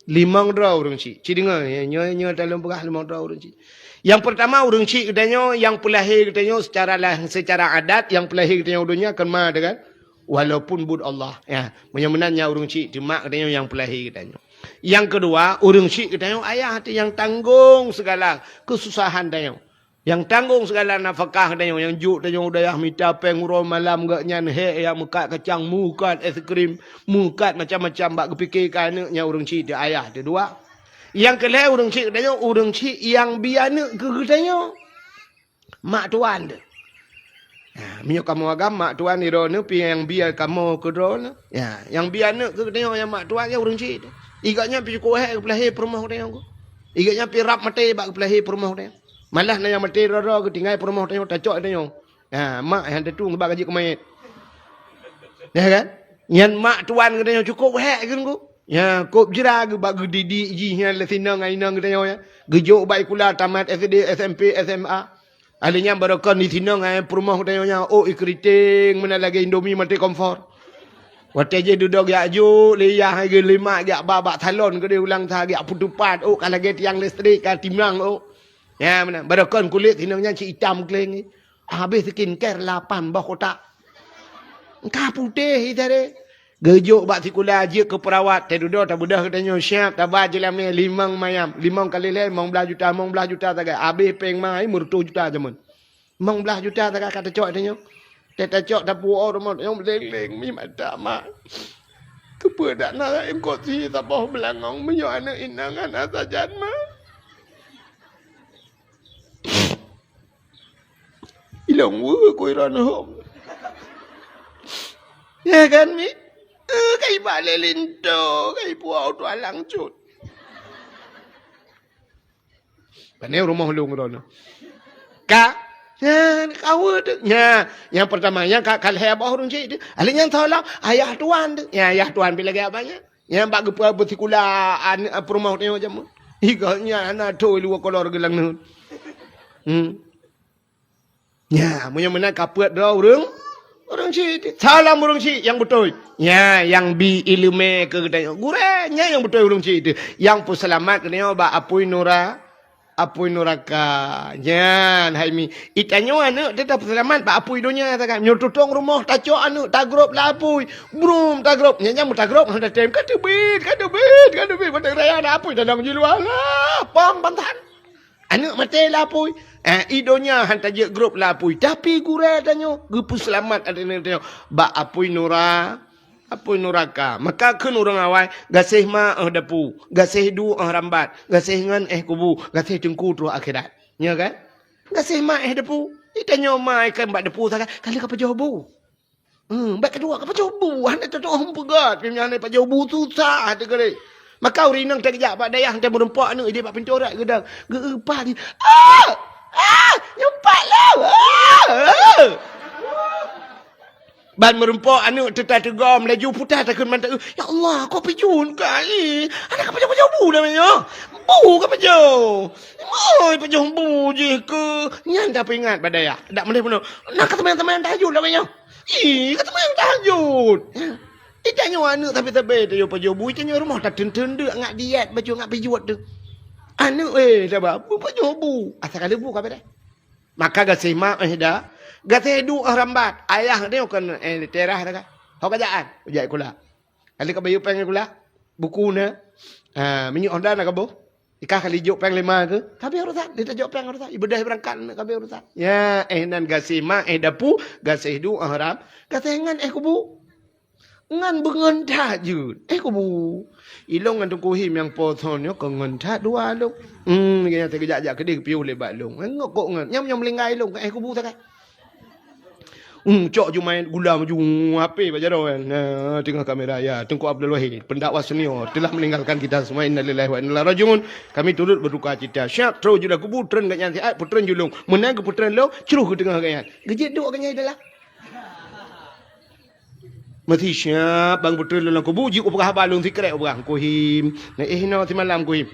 Limong droe ureueng chik. Ci deungoe, nyoe, nyoe talôn peugah limong droe ureueng chik. Nyang peurtama ureueng chik geutanyoe, nyang peulahé geutanyoe seucara lah-, seucara adat, nyang peulahé geutanyoe u donya kon ma teuh kan? Walaupun buet Allah. Ya, meunyoe meunan nyan ureueng chik, teuma geutanyoe nyang peulahé geutanyoe. Nyang keudua, ureueng chik geutanyoe ayah teuh nyang tanggong segala keususahan tanyoe. Nyang tanggong segala nafakah tanyoe, nyang jok tanyoe u dayah mita péng uroe malam, gobnyan hék nyang meukat kacang, meukat es krim, meukat macam-macam bak geupike keu aneuk, nyan ureueng chik teuh ayah teuh dua. Nyang keulhée ureueng chik tanyoe, ureueng chik nyang bi aneuk keu geutanyoe. Mak tuan teuh. Ha, meunyoe kamoe agam, mak tuan di droeneuh pih nyang bi kamoe keu droeneuh. Ya, nyang bi aneuk keu geutanyoe nyang mak tuan nyan ureueng chik teuh. Gobnyan pih cukôp hék geupeulahé peurumoh geutanyoe. Gobnyan pih rab maté bak geupeulahé peurumoh geutanyoe. Malah na nyang maté droe-droe geutinggai peurumoh tanyoe, tacok tanyoe. Ha, mak nyang teutung bak gaji keumayét. Ya kan? Nyan mak tuan geutanyoe cukôp hék geuh teungku. Ya, kôb jra geuh bak geudidik jih nyan lé sinong ngon inong geutanyoe nyan. Geujok bak sikula tamat S D, S M P, S M A. Ahli nyan barokon di sinong ngon peurumoh geutanyoe nyan, ôk ikeuriteng meunan lagée Indomie maté kompor. Watée jih dudoe geujak jok lé yah hai geuh lé mak geujak ba bak salon keudeh ulang sa geujak peutupat, ôk ka lagée tiang listrik ka timang ôk. Ya, meunan. Barokon kulét sinong nyan cit itam kleng. Habéh skincare lapan boh kotak. Ka putéh itare. Geujok bak sikula jeuet keu peurawat, teududoe tabeudôh geutanyoe siap, taba jeulamé limong mayam. Limong kali lhée, limong blaih juta, limong blaih juta sagai. Habéh péng ma hai meureutoh juta jameun. Limong blaih juta sagai ka tacok tanyoe. Tée tacok tapuwoe rumoh tanyoe leng-leng mi mata mak. Keupeue dak na eungkot sie saboh beulangong meunyoe aneuk inong hana sajan ma? Ilong weueh ku iron hom. Ya kan, Mi? Eh, kai bak lé linto, kai puwoe u tualang cut. Pane rumoh lôn droeneuh. Ka? Nyan, kawa teuh. Nya, nyang peurtama, nyang ka, ka lhée boh ureueng chik teuh. Ahli nyan soe lom, ayah tuan teuh. Nya, ayah tuan pih lagée abang nyan. Nyang bak geupeu-, beusikula an-, peurumoh tanyoe jameun. Igoe nyan hana thô luwa kolor geulang nyoe. Hmm. Nya, meunyoe meunan ka peuet droe ureueng, ureueng chik teuh. Soe lom ureueng chik nyang beutôi. Nya, nyang bi ileumé keu geutanyoe. Gurée, nyan nyang beutôi ureueng chik teuh. Nyang peuseulamat geutanyoe bak apui nura-, apui nuraka. Nyan, hai Mi. Itanyoe aneuk teutab peuseulamat bak apui donya sagai. Nyoe tutong rumoh tacok aneuk tagrôb lam apui. Brum tagrôb. Nyan nyang meuta grôb hana tem. Ka teubiet, ka teubiet, ka teubiet. Batang raya na apui tadong jiluwa lah. Pom bantan. Aneuk maté lam apui. Eh, i donya han tajeuet grôb lam apui. Tapi gurée tanyoe geupeuseulamat aneuk tanyoe bak apui nura-, apui nuraka. Maka kheun ureueng awai, gaséh ma óh dapu, gaséh du óh rambat, gaséh ngon éh kubu, gaséh teungku troh akhirat. Nyo kan? Gaséh ma éh dapu. Itanyoe ma ikheun bak dapu sagai, ka lheueh ka pajoh bu. Hmm, bak keudua ka pajoh bu, hana teutoh peugöt, nyan hana pajoh bu susah teuh kali. Maka ureueng inong teuh geujak bak dayah, teuh meureumpok aneuk idéh bak pintoe rot geudong. Geueupat di, "Ah! Ah! Nyumpat lom! Ah! Ah!" Ban meurumpok aneuk teuta teugom laju puta takheun mantong, "Ya Allah, ko pijun kai. Aneuk ka pajoh-pajoh bu dah nyoe. Bu ka pajoh. Oi, pajoh bu jih ke." Nyan tapeuingat bak dayah. Dak meuleh bunoe. Nah, ka teumanyong-teumanyong tahajud dah nyoe. Ih, ka teumanyong tahajud. Itanyoe aneuk tapi sabe tayoe pajoh bu, itanyoe rumoh tateun-teun deuk ngat diet baju ngat pijuet tu. Aneuk, eh, sabe bu pajoh bu. Asa ka leubu ka beres. Maka gaséh mak eh dah. Gaséh duek oh rambat. Ayah dia kan eh terah dah kan. Ho kajaan. Ujak kula. Kali ka bayu peng kula. Buku na. Ha, minyeuk honda na kaboh. Ikah kali jok peng lima ke. Tapi urusan. Dia tak jok peng urusan. Ibedah berangkat na kabe urusan. Ya, eh nan gaséh mak eh dapu. Gaséh duek oh ram. Gaséh ngan eh kubu. Ngan beungon that jeuet. Eh, kubu. Ilong ngon Teungku Him nyang po thon nyoe kon ngon that dua lôn. Hmm, nyang teugeujak-jak keudeh piôh lé bak lôn. Ngon kok ngon. Nyam-nyam meulinggai lôn, eh, kubu sagai. Hmm, cok jumai gula maju, hmm, H P bak jaroe kan. Nah, tengah kamera ya, Teungku Abdul Wahid, pendakwah senior, telah meninggalkan kita semua. Innalillahi wa inna ilaihi rajiun. Kami turut berduka cita. Siap, terus judah kubu, tren gak nyan siat, putren julung. Menang ke putren lo, ceruh ke tengah gaya. Gejit duk gaya dalam. Meusiab bang putreun lôn lam kubu, jeuet upeugah haba lôn sikrek upeugah, "Teungku Him, neuéh inoe simalam Teungku Him."